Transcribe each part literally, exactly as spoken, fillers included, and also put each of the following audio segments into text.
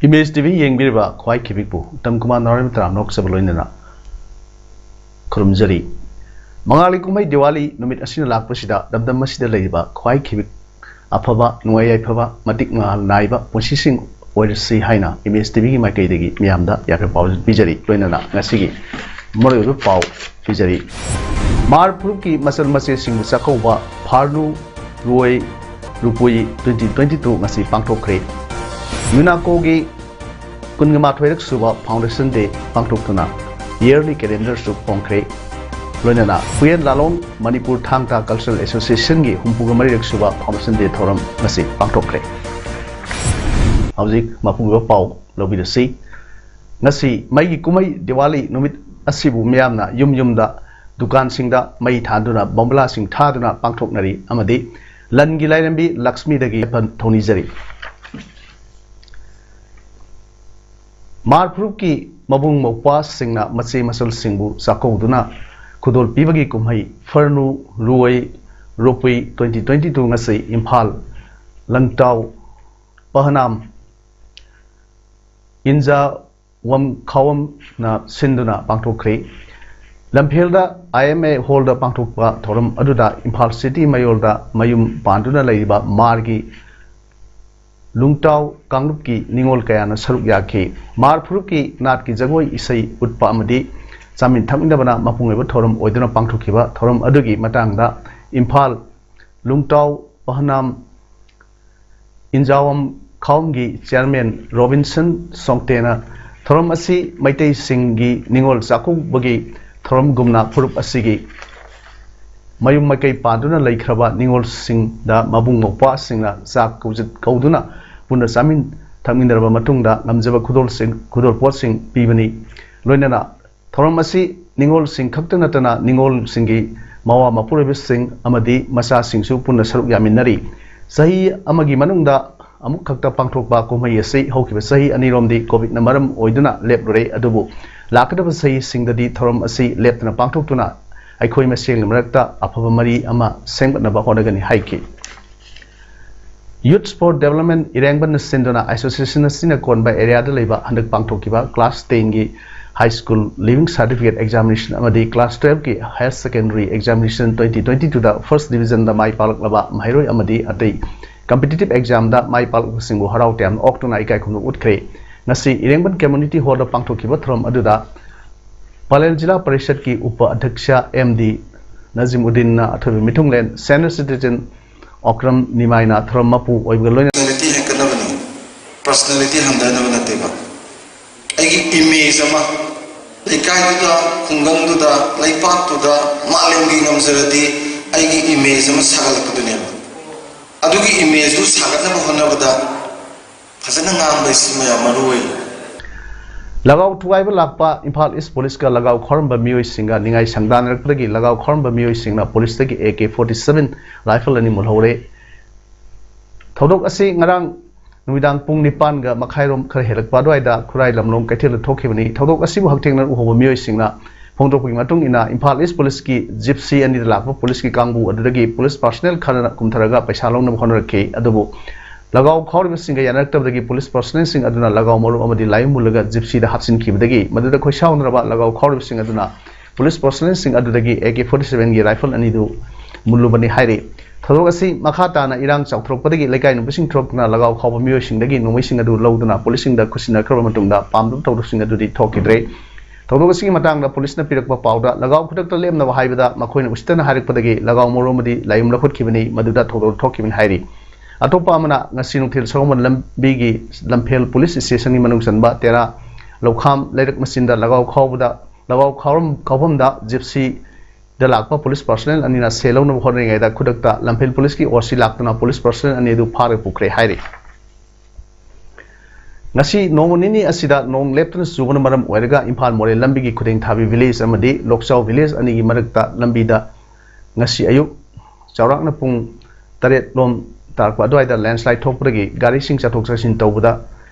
Image T V ꯌꯦꯡꯕꯤꯔꯤꯕ ꯈ꯭ꯋꯥꯏ ꯈꯤꯕꯤꯛꯄꯨ ꯎꯇꯝ ꯀꯨꯃꯥꯔ ꯅꯥꯎꯔꯦꯝꯇꯔꯥꯝ ꯅꯣꯛꯆꯕ ꯂꯣꯏꯅꯅ ꯈꯨꯔꯨꯝꯖꯔꯤ꯫ ꯃꯉꯥꯜꯒꯤ ꯀꯨꯝꯍꯩ ꯗꯤꯋꯥꯂꯤ ꯅꯨꯃꯤꯠ ꯑꯁꯤꯅ ꯂꯥꯛꯄꯁꯤꯗ ꯗꯝꯗꯝ ꯑꯁꯤꯗ ꯂꯩꯔꯤꯕ ꯈ꯭ꯋꯥꯏ ꯈꯤꯕꯤꯛ ꯑꯐꯕ, ꯅꯨꯡꯉꯥꯏ ꯌꯥꯏꯐꯕ, ꯃꯇꯤꯛ ꯃꯉꯥꯜ ꯅꯥꯏꯕ ꯄꯨꯟꯁꯤꯁꯤꯡ ꯑꯣꯏꯔꯁꯤ ꯍꯥꯏꯅ ꯏꯃꯦꯖ ꯇꯤ ꯚꯤꯒꯤ ꯃꯥꯏꯀꯩꯗꯒꯤ ꯃꯤꯌꯥꯝꯗ ꯌꯥꯏꯐ ꯄꯥꯎꯖꯦꯜ ꯄꯤꯖꯔꯤ꯫ ꯂꯣꯏꯅꯅ ꯉꯁꯤꯒꯤ ꯃꯔꯨꯑꯣꯏꯕ ꯄꯥꯎ ꯄꯤꯖꯔꯤ꯫ ꯃꯥꯔ ꯐꯨꯔꯨꯞꯀꯤ ꯃꯆꯜ ꯃꯆꯦꯁꯤꯡꯕꯨ ꯆꯥꯛꯀꯧꯕ ꯐꯥꯔꯅꯨ ꯔꯨꯑꯣꯏ ꯔꯨꯄꯨꯏ twenty twenty two ꯉꯁꯤ ꯄꯥꯡꯊꯣꯛꯈ꯭ꯔꯦ꯫ ꯌꯨꯅꯥꯀꯣꯒꯤ ꯀꯨꯟꯒ ꯃꯥꯊꯣꯏꯔꯛ ꯁꯨꯕ Foundation Day ꯄꯥꯡꯊꯣꯛꯇꯨꯅ yearly calendar ꯁꯨ ꯐꯣꯡꯈ꯭ꯔꯦ꯫ ꯂꯣꯏꯅꯅ ꯍꯨꯌꯦꯟ ꯂꯥꯂꯣꯡ ꯃꯅꯤꯄꯨꯔ ꯊꯥꯡ ꯇꯥ Cultural Association ꯒꯤ ꯍꯨꯝꯐꯨꯒ ꯃꯔꯤꯔꯛ ꯁꯨꯕ Foundation Day ꯊꯧꯔꯝ ꯉꯁꯤ ꯄꯥꯡꯊꯣꯛꯈ꯭ꯔꯦ꯫ ꯍꯧꯖꯤꯛ ꯃꯄꯨꯡ ꯑꯣꯏꯕ ꯄꯥꯎ ꯂꯧꯕꯤꯔꯁꯤ꯫ ꯉꯁꯤ ꯃꯩꯒꯤ ꯀꯨꯝꯍꯩ ꯗꯤꯋꯥꯂꯤ ꯅꯨꯃꯤꯠ ꯑꯁꯤꯕꯨ ꯃꯤꯌꯥꯝꯅ ꯌꯨꯝ ꯌꯨꯝꯗ, ꯗꯨꯀꯥꯟꯁꯤꯡꯗ ꯃꯩ ꯊꯥꯟꯗꯨꯅ, ꯕꯣꯝꯕꯂꯥꯁꯤꯡ ꯊꯥꯗꯨꯅ ꯄꯥꯡꯊꯣꯛꯅꯔꯤ ꯑꯃꯗꯤ ꯂꯟꯒꯤ ꯂꯥꯏꯔꯦꯝꯕꯤ ꯂꯛꯁꯃꯤꯗꯒꯤ ꯌꯥꯏꯐ ꯊꯧꯅꯤꯖꯔꯤ꯫ ꯃꯥꯔ ꯐꯨꯔꯨꯞꯀꯤ ꯃꯕꯨꯡ ꯃꯧꯄ꯭ꯋꯥꯁꯤꯡꯅ ꯃꯆꯦ ꯃꯆꯜꯁꯤꯡꯕꯨ ꯆꯥꯛꯀꯧꯗꯨꯅ ꯈꯨꯗꯣꯜ ꯄꯤꯕꯒꯤ ꯀꯨꯝꯍꯩ ꯐꯔꯅꯨ ꯔꯨꯑꯣꯏ ꯔꯣꯄꯨꯏ twenty twenty two ꯉꯁꯤ ꯏꯝꯐꯥꯜ ꯂꯪꯇꯥꯎ ꯄꯍꯅꯥꯝ ꯏꯟꯖꯥ ꯋꯝ ꯈꯥꯋꯝꯅ ꯁꯤꯟꯗꯨꯅ ꯄꯥꯡꯊꯣꯛꯈ꯭ꯔꯦ꯫ ꯂꯝꯐꯦꯜꯗ ꯑꯥꯏ ꯑꯦꯝ ꯑꯦ ꯍꯣꯜꯗ ꯄꯥꯡꯊꯣꯛꯄ ꯊꯧꯔꯝ ꯑꯗꯨꯗ ꯏꯝꯐꯥꯜ ꯁꯤꯇꯤ ꯃꯌꯣꯜꯗ ꯃꯌꯨꯝ ꯄꯥꯟꯗꯨꯅ ꯂꯩꯔꯤꯕ ꯃꯥꯔꯒꯤ ꯂꯨꯡꯇꯥꯎ ꯀꯥꯡꯂꯨꯞꯀꯤ ꯅꯤꯉꯣꯜ ꯀꯌꯥꯅ ꯁꯔꯨꯛ ꯌꯥꯈꯤ꯫ ꯃꯥꯔ ꯐꯨꯔꯨꯞꯀꯤ ꯅꯥꯠꯀꯤ ꯖꯒꯣꯏ ꯏꯁꯩ ꯎꯠꯄ ꯑꯃꯗꯤ ꯆꯥꯃꯤꯟ ꯊꯛꯃꯤꯟꯅꯕꯅ ꯃꯄꯨꯡ ꯑꯣꯏꯕ ꯊꯧꯔꯝ ꯑꯣꯏꯗꯨꯅ ꯄꯥꯡꯊꯣꯛꯈꯤꯕ ꯊꯧꯔꯝ ꯑꯗꯨꯒꯤ ꯃꯇꯥꯡꯗ ꯏꯝꯐꯥꯜ ꯂꯨꯡꯇꯥꯎ ꯄꯍꯅꯥꯝ ꯏꯟꯖꯥꯋꯝ ꯈꯥꯎꯝꯒꯤ ꯆꯤꯌꯔꯃꯦꯟ ꯔꯣꯕꯤꯟꯁꯟ ꯁꯣꯡꯇꯦꯅ ꯊꯧꯔꯝ ꯑꯁꯤ ꯃꯩꯇꯩꯁꯤꯡꯒꯤ ꯅꯤꯉꯣꯜ ꯆꯥꯛꯀꯧꯕꯒꯤ ꯊꯧꯔꯝꯒꯨꯝꯅ ꯐꯨꯔꯨꯞ ꯑꯁꯤꯒꯤ ꯃꯌꯨꯝ ꯃꯀꯩ ꯄꯥꯟꯗꯨꯅ ꯂꯩꯈ꯭ꯔꯕ ꯅꯤꯉꯣꯜꯁꯤꯡꯗ ꯃꯕꯨꯡ ꯃꯧꯄ꯭ꯋꯥꯁꯤꯡꯅ ꯆꯥꯛ ꯀꯧꯖ-, ꯀꯧꯗꯨꯅ ꯄꯨꯟꯅ ꯆꯥꯃꯤꯟ ꯊꯛꯃꯤꯟꯅꯔꯕ ꯃꯇꯨꯡꯗ ꯉꯝꯖꯕ ꯈꯨꯗꯣꯜꯁꯤꯡ, ꯈꯨꯗꯣꯜꯄꯣꯠꯁꯤꯡ ꯄꯤꯕꯅꯤ꯫ ꯂꯣꯏꯅꯅ ꯊꯧꯔꯝ ꯑꯁꯤ ꯅꯤꯉꯣꯜꯁꯤꯡ ꯈꯛꯇ ꯅꯠꯇꯅ ꯅꯤꯉꯣꯜꯁꯤꯡꯒꯤ ꯃꯋꯥ ꯃꯄꯨꯔꯣꯏꯕꯁꯤꯡ ꯑꯃꯗꯤ ꯃꯆꯥꯁꯤꯡꯁꯨ ꯄꯨꯟꯅ ꯁꯔꯨꯛ ꯌꯥꯃꯤꯟꯅꯔꯤ꯫ ꯆꯍꯤ ꯑꯃꯒꯤ ꯃꯅꯨꯡꯗ ꯑꯃꯨꯛ ꯈꯛꯇ ꯄꯥꯡꯊꯣꯛꯄ ꯀꯨꯝꯍꯩ ꯑꯁꯤ ꯍꯧꯈꯤꯕ ꯆꯍꯤ ꯑꯅꯤꯔꯣꯝꯗꯤ ꯀꯣꯚꯤꯗꯅ ꯃꯔꯝ ꯑꯣꯏꯗꯨꯅ ꯂꯦꯞꯂꯨꯔꯦ, ꯑꯗꯨꯕꯨ ꯂꯥꯛꯀꯗꯕ ꯆꯍꯤꯁꯤꯡꯗꯗꯤ ꯊꯧꯔꯝ ꯑꯁꯤ ꯂꯦꯞꯇꯅ ꯄꯥꯡꯊꯣꯛꯇꯨꯅ ꯑꯩꯈꯣꯏ ꯃꯁꯦꯜꯒꯤ ꯃꯔꯛꯇ ꯑꯐꯕ ꯃꯔꯤ ꯑꯃ ꯁꯦꯝꯒꯠꯅꯕ ꯍꯣꯠꯅꯒꯅꯤ ꯍꯥꯏꯈꯤ꯫ Youth for Development ꯏꯔꯦꯡꯕꯟꯅ ꯁꯤꯟꯗꯨꯅ ꯑꯦꯁꯣꯁꯤꯌꯦꯁꯟ ꯑꯁꯤꯅ ꯀꯣꯟꯕ ꯑꯦꯔꯤꯌꯥꯗ ꯂꯩꯕ ꯍꯟꯗꯛ ꯄꯥꯡꯊꯣꯛꯈꯤꯕ ꯀ꯭ꯂꯥꯁ ꯇꯦꯟꯒꯤ high school leaving certificate examination ꯑꯃꯗꯤ ꯀ꯭ꯂꯥꯁ ꯇꯨꯌꯦꯜꯐꯀꯤ higher secondary examination twenty twenty ꯇꯨꯗ ꯐꯥꯔꯁ ꯗꯤꯕꯤꯖꯟꯗ ꯃꯥꯏ ꯄꯥꯛꯂꯛꯂꯕ ꯃꯍꯩꯔꯣꯏ ꯑꯃꯗꯤ ꯑꯇꯩ ꯀꯝꯄꯤꯇꯤꯇꯤꯚ ꯑꯦꯛꯖꯥꯝꯗ ꯃꯥꯏ ꯄꯥꯛꯂꯛꯄꯁꯤꯡꯕꯨ ꯍꯔꯥꯎ ꯇꯌꯥꯝꯅ ꯑꯣꯛꯇꯨꯅ ꯏꯀꯥꯏ ꯈꯨꯝꯅꯕ ꯎꯠꯈ꯭ꯔꯦ꯫ ꯉꯁꯤ ꯏꯔꯦꯡꯕꯟ ꯀꯝꯃ꯭ꯌꯨꯅꯤꯇꯤ ꯍꯣꯜꯗ ꯄꯥꯡꯊꯣꯛꯈꯤꯕ ꯊꯧꯔꯝ ꯑꯗꯨꯗ ꯄꯂꯦꯜ ꯖꯤꯂꯥ ꯄꯔꯤꯁꯠꯀꯤ ꯎꯄ ꯑꯙ꯭ꯌꯛꯁ ꯑꯦꯝ ꯗꯤ ꯅꯖꯤꯃꯨꯗꯤꯟꯅ ꯑꯊꯣꯏꯕ ꯃꯤꯊꯨꯡꯂꯦꯟ ꯁꯦꯅꯤꯌꯔ ꯁꯤꯇꯤꯖꯦꯟ ꯑꯣꯀ꯭ꯔꯝ ꯅꯤꯃꯥꯏꯅ ꯊꯧꯔꯝ ꯃꯄꯨ ꯑꯣꯏꯕꯒ ꯂꯣꯏꯅꯅ ꯄꯔꯁꯅꯦꯂꯤꯇꯤ ꯍꯦꯟꯒꯠꯅꯕꯅꯤ, ꯄꯔꯁꯅꯦꯂꯤꯇꯤ ꯍꯟꯊꯅꯕ ꯅꯠꯇꯦꯕ꯫ ꯑꯩꯒꯤ ꯏꯃꯦꯖ ꯑꯃ ꯂꯩꯀꯥꯏꯗꯨꯗ, ꯈꯨꯡꯒꯪꯗꯨꯗ, ꯂꯩꯄꯥꯛꯇꯨꯗ, ꯃꯥꯂꯦꯝꯒꯤ ꯉꯝꯖꯔꯗꯤ ꯑꯩꯒꯤ ꯏꯃꯦꯖ ꯑꯃ ꯁꯥꯒꯠꯂꯛꯀꯗꯣꯏꯅꯦꯕ꯫ ꯑꯗꯨꯒꯤ ꯏꯃꯦꯖꯇꯨ ꯁꯥꯒꯠꯅꯕ ꯍꯣꯠꯅꯕꯗ ꯐꯖꯅ ꯉꯥꯡꯕ ꯍꯥꯏꯁꯤ ꯃꯌꯥꯝ ꯃꯔꯨ ꯑꯣꯏ꯫ ꯂꯒꯥꯎ ꯊꯨꯒꯥꯏꯕ ꯂꯥꯛꯄ ꯏꯝꯐꯥꯜ ꯏꯁ ꯄꯨꯂꯤꯁꯀ ꯂꯒꯥꯎ ꯈꯥꯎꯔꯝꯕ ꯃꯤꯑꯣꯏꯁꯤꯡꯒ ꯅꯤꯡꯉꯥꯏ ꯁꯪꯗꯥꯅꯔꯛꯄꯗꯒꯤ ꯂꯒꯥꯎ ꯈꯥꯎꯔꯝꯕ ꯃꯤꯑꯣꯏꯁꯤꯡꯅ ꯄꯨꯂꯤꯁꯇꯒꯤ A K forty seven rifle ꯑꯅꯤ ꯃꯨꯜꯍꯧꯔꯦ꯫ ꯊꯧꯗꯣꯛ ꯑꯁꯤ ꯉꯔꯥꯡ ꯅꯨꯃꯤꯗꯥꯡ ꯄꯨꯡ ꯅꯤꯄꯥꯟꯒ ꯃꯈꯥꯏꯔꯣꯝ ꯈꯔ ꯍꯦꯜꯂꯛꯄ ꯑꯗꯨꯋꯥꯏꯗ ꯈꯨꯔꯥꯏ ꯂꯝꯂꯣꯡ ꯀꯩꯊꯦꯜꯗ ꯊꯣꯛꯈꯤꯕꯅꯤ꯫ ꯊꯧꯗꯣꯛ ꯑꯁꯤꯕꯨ ꯍꯛꯊꯦꯡꯅꯅ ꯎꯍꯧꯕ ꯃꯤꯑꯣꯏꯁꯤꯡꯅ ꯐꯣꯡꯗꯣꯛꯄꯒꯤ ꯃꯇꯨꯡ ꯏꯟꯅ, ꯏꯝꯐꯥꯜ ꯏꯁ ꯄꯨꯂꯤꯁꯀꯤ ꯖꯤꯞꯁꯤ ꯑꯅꯤꯗ ꯂꯥꯛꯄ ꯄꯨꯂꯤꯁꯀꯤ ꯀꯥꯡꯕꯨ ꯑꯗꯨꯗꯒꯤ ꯄꯨꯂꯤꯁ ꯄꯥꯔꯁꯅꯦꯜ ꯈꯔꯅ ꯀꯨꯝꯊꯔꯒ ꯄꯩꯁꯥ ꯂꯧꯅꯕ ꯍꯣꯠꯅꯔꯛꯈꯤ꯫ ꯑꯗꯨꯕꯨ ꯂꯒꯥꯎ ꯈꯥꯎꯔꯤꯕꯁꯤꯡꯒ ꯌꯥꯅꯔꯛꯇꯕꯗꯒꯤ ꯄꯨꯂꯤꯁ ꯄꯥꯔꯁꯅꯦꯜꯁꯤꯡ ꯑꯗꯨꯅ ꯂꯒꯥꯎ ꯃꯔꯨ ꯑꯃꯗꯤ ꯂꯥꯏꯌꯨꯝ ꯃꯨꯜꯂꯒ ꯖꯤꯞꯁꯤꯗ ꯍꯥꯞꯆꯤꯟꯈꯤꯕꯗꯒꯤ, ꯃꯗꯨꯗ ꯈꯣꯏꯁꯥꯎꯅꯔꯕ ꯂꯒꯥꯎ ꯈꯥꯎꯔꯤꯕꯁꯤꯡ ꯑꯗꯨꯅ ꯄꯨꯂꯤꯁ ꯄꯥꯔꯁꯅꯦꯜꯁꯤꯡ ꯑꯗꯨꯗꯒꯤ ꯑꯦ ꯀꯦ ꯐꯣꯔꯇꯤ ꯁꯚꯦꯟꯒꯤ ꯔꯥꯏꯐꯜ ꯑꯅꯤꯗꯨ ꯃꯨꯜꯂꯨꯕꯅꯤ ꯍꯥꯏꯔꯤ꯫ ꯊꯧꯗꯣꯛ ꯑꯁꯤ ꯃꯈꯥ ꯇꯥꯅ ꯏꯔꯥꯡ ꯆꯥꯎꯊꯣꯔꯛꯄꯗꯒꯤ ꯂꯩꯀꯥꯏ ꯅꯨꯄꯤꯁꯤꯡ ꯊꯣꯛꯇꯨꯅ ꯂꯒꯥꯎ ꯈꯥꯎꯕ ꯃꯤꯑꯣꯏꯁꯤꯡꯗꯒꯤ ꯅꯣꯡꯃꯩꯁꯤꯡ ꯑꯗꯨ ꯂꯧꯗꯨꯅ ꯄꯨꯂꯤꯁꯁꯤꯡꯗ ꯈꯨꯠꯁꯤꯟꯅꯈ꯭ꯔꯕ ꯃꯇꯨꯡꯗ ꯄꯥꯝꯗꯕ ꯊꯧꯗꯣꯛꯁꯤꯡ ꯑꯗꯨꯗꯤ ꯊꯣꯛꯈꯤꯗ꯭ꯔꯦ꯫ ꯊꯧꯗꯣꯛ ꯑꯁꯤꯒꯤ ꯃꯇꯥꯡꯗ ꯄꯨꯂꯤꯁꯅ ꯄꯤꯔꯛꯄ ꯄꯥꯎꯗ ꯂꯒꯥꯎ ꯈꯨꯗꯛꯇ ꯂꯦꯞꯅꯕ ꯍꯥꯏꯕꯗ ꯃꯈꯣꯏꯅ ꯎꯁꯤꯠꯇꯅ ꯍꯥꯏꯔꯛꯄꯗꯒꯤ ꯂꯒꯥꯎ ꯃꯔꯨ ꯑꯃꯗꯤ ꯂꯥꯏꯌꯨꯝ ꯂꯧꯈꯠꯈꯤꯕꯅꯤ, ꯃꯗꯨꯗ ꯊꯧꯗꯣꯛ ꯊꯣꯛꯈꯤꯕꯅꯤ ꯍꯥꯏꯔꯤ꯫ ꯑꯇꯣꯞꯄ ꯑꯃꯅ ꯉꯁꯤ ꯅꯨꯡꯊꯤꯜ ꯁꯒꯣꯜꯕꯟ ꯂꯝꯕꯤꯒꯤ ꯂꯝꯐꯦꯜ ꯄꯨꯂꯤꯁ ꯁ꯭ꯇꯦꯁꯟꯒꯤ ꯃꯅꯨꯡ ꯆꯟꯕ ꯇꯦꯔꯥ ꯂꯧꯈꯥꯝ ꯂꯩꯔꯛ ꯃꯆꯤꯟꯗ ꯂꯒꯥꯎ ꯈꯥꯎꯕꯗ, ꯂꯒꯥꯎ ꯈꯥꯎꯔꯝ-, ꯈꯥꯎꯐꯝꯗ ꯖꯤꯞꯁꯤꯗ ꯂꯥꯛꯄ ꯄꯨꯂꯤꯁ ꯄꯥꯔꯁꯅꯦꯜ ꯑꯅꯤꯅ ꯁꯦꯜ ꯂꯧꯅꯕ ꯍꯣꯠꯅꯔꯤꯉꯩꯗ ꯈꯨꯗꯛꯇ ꯂꯝꯐꯦꯜ ꯄꯨꯂꯤꯁꯀꯤ ꯑꯣ ꯁꯤ ꯂꯥꯛꯇꯨꯅ ꯄꯨꯂꯤꯁ ꯄꯥꯔꯁꯅꯦꯜ ꯑꯅꯤ ꯑꯗꯨ ꯐꯥꯔꯒ ꯄꯨꯈ꯭ꯔꯦ ꯍꯥꯏꯔꯤ꯫ ꯉꯁꯤ ꯅꯣꯡꯃ ꯅꯤꯅꯤ ꯑꯁꯤꯗ ꯅꯣꯡ ꯂꯦꯞꯇꯅ ꯆꯨꯕꯅ ꯃꯔꯝ ꯑꯣꯏꯔꯒ ꯏꯝꯐꯥꯜ ꯃꯣꯔꯦ ꯂꯝꯕꯤꯒꯤ ꯈꯨꯗꯦꯡ ꯊꯥꯕꯤ ꯚꯤꯂꯦꯖ ꯑꯃꯗꯤ ꯂꯣꯛꯆꯥꯎ ꯚꯤꯂꯦꯖ ꯑꯅꯤꯒꯤ ꯃꯔꯛꯇ ꯂꯝꯕꯤꯗ ꯉꯁꯤ ꯑꯌꯨꯛ ꯆꯥꯎꯔꯥꯛꯅ ꯄꯨꯡ ꯇꯔꯦꯠ ꯂꯣꯝ ꯇꯥꯔꯛꯄ ꯑꯗꯨꯋꯥꯏꯗ ꯂꯦꯟꯁꯂꯥꯏꯠ ꯊꯣꯛꯄꯗꯒꯤ ꯒꯥꯔꯤꯁꯤꯡ ꯆꯠꯊꯣꯛ ꯆꯠꯁꯤꯟ ꯇꯧꯕꯗ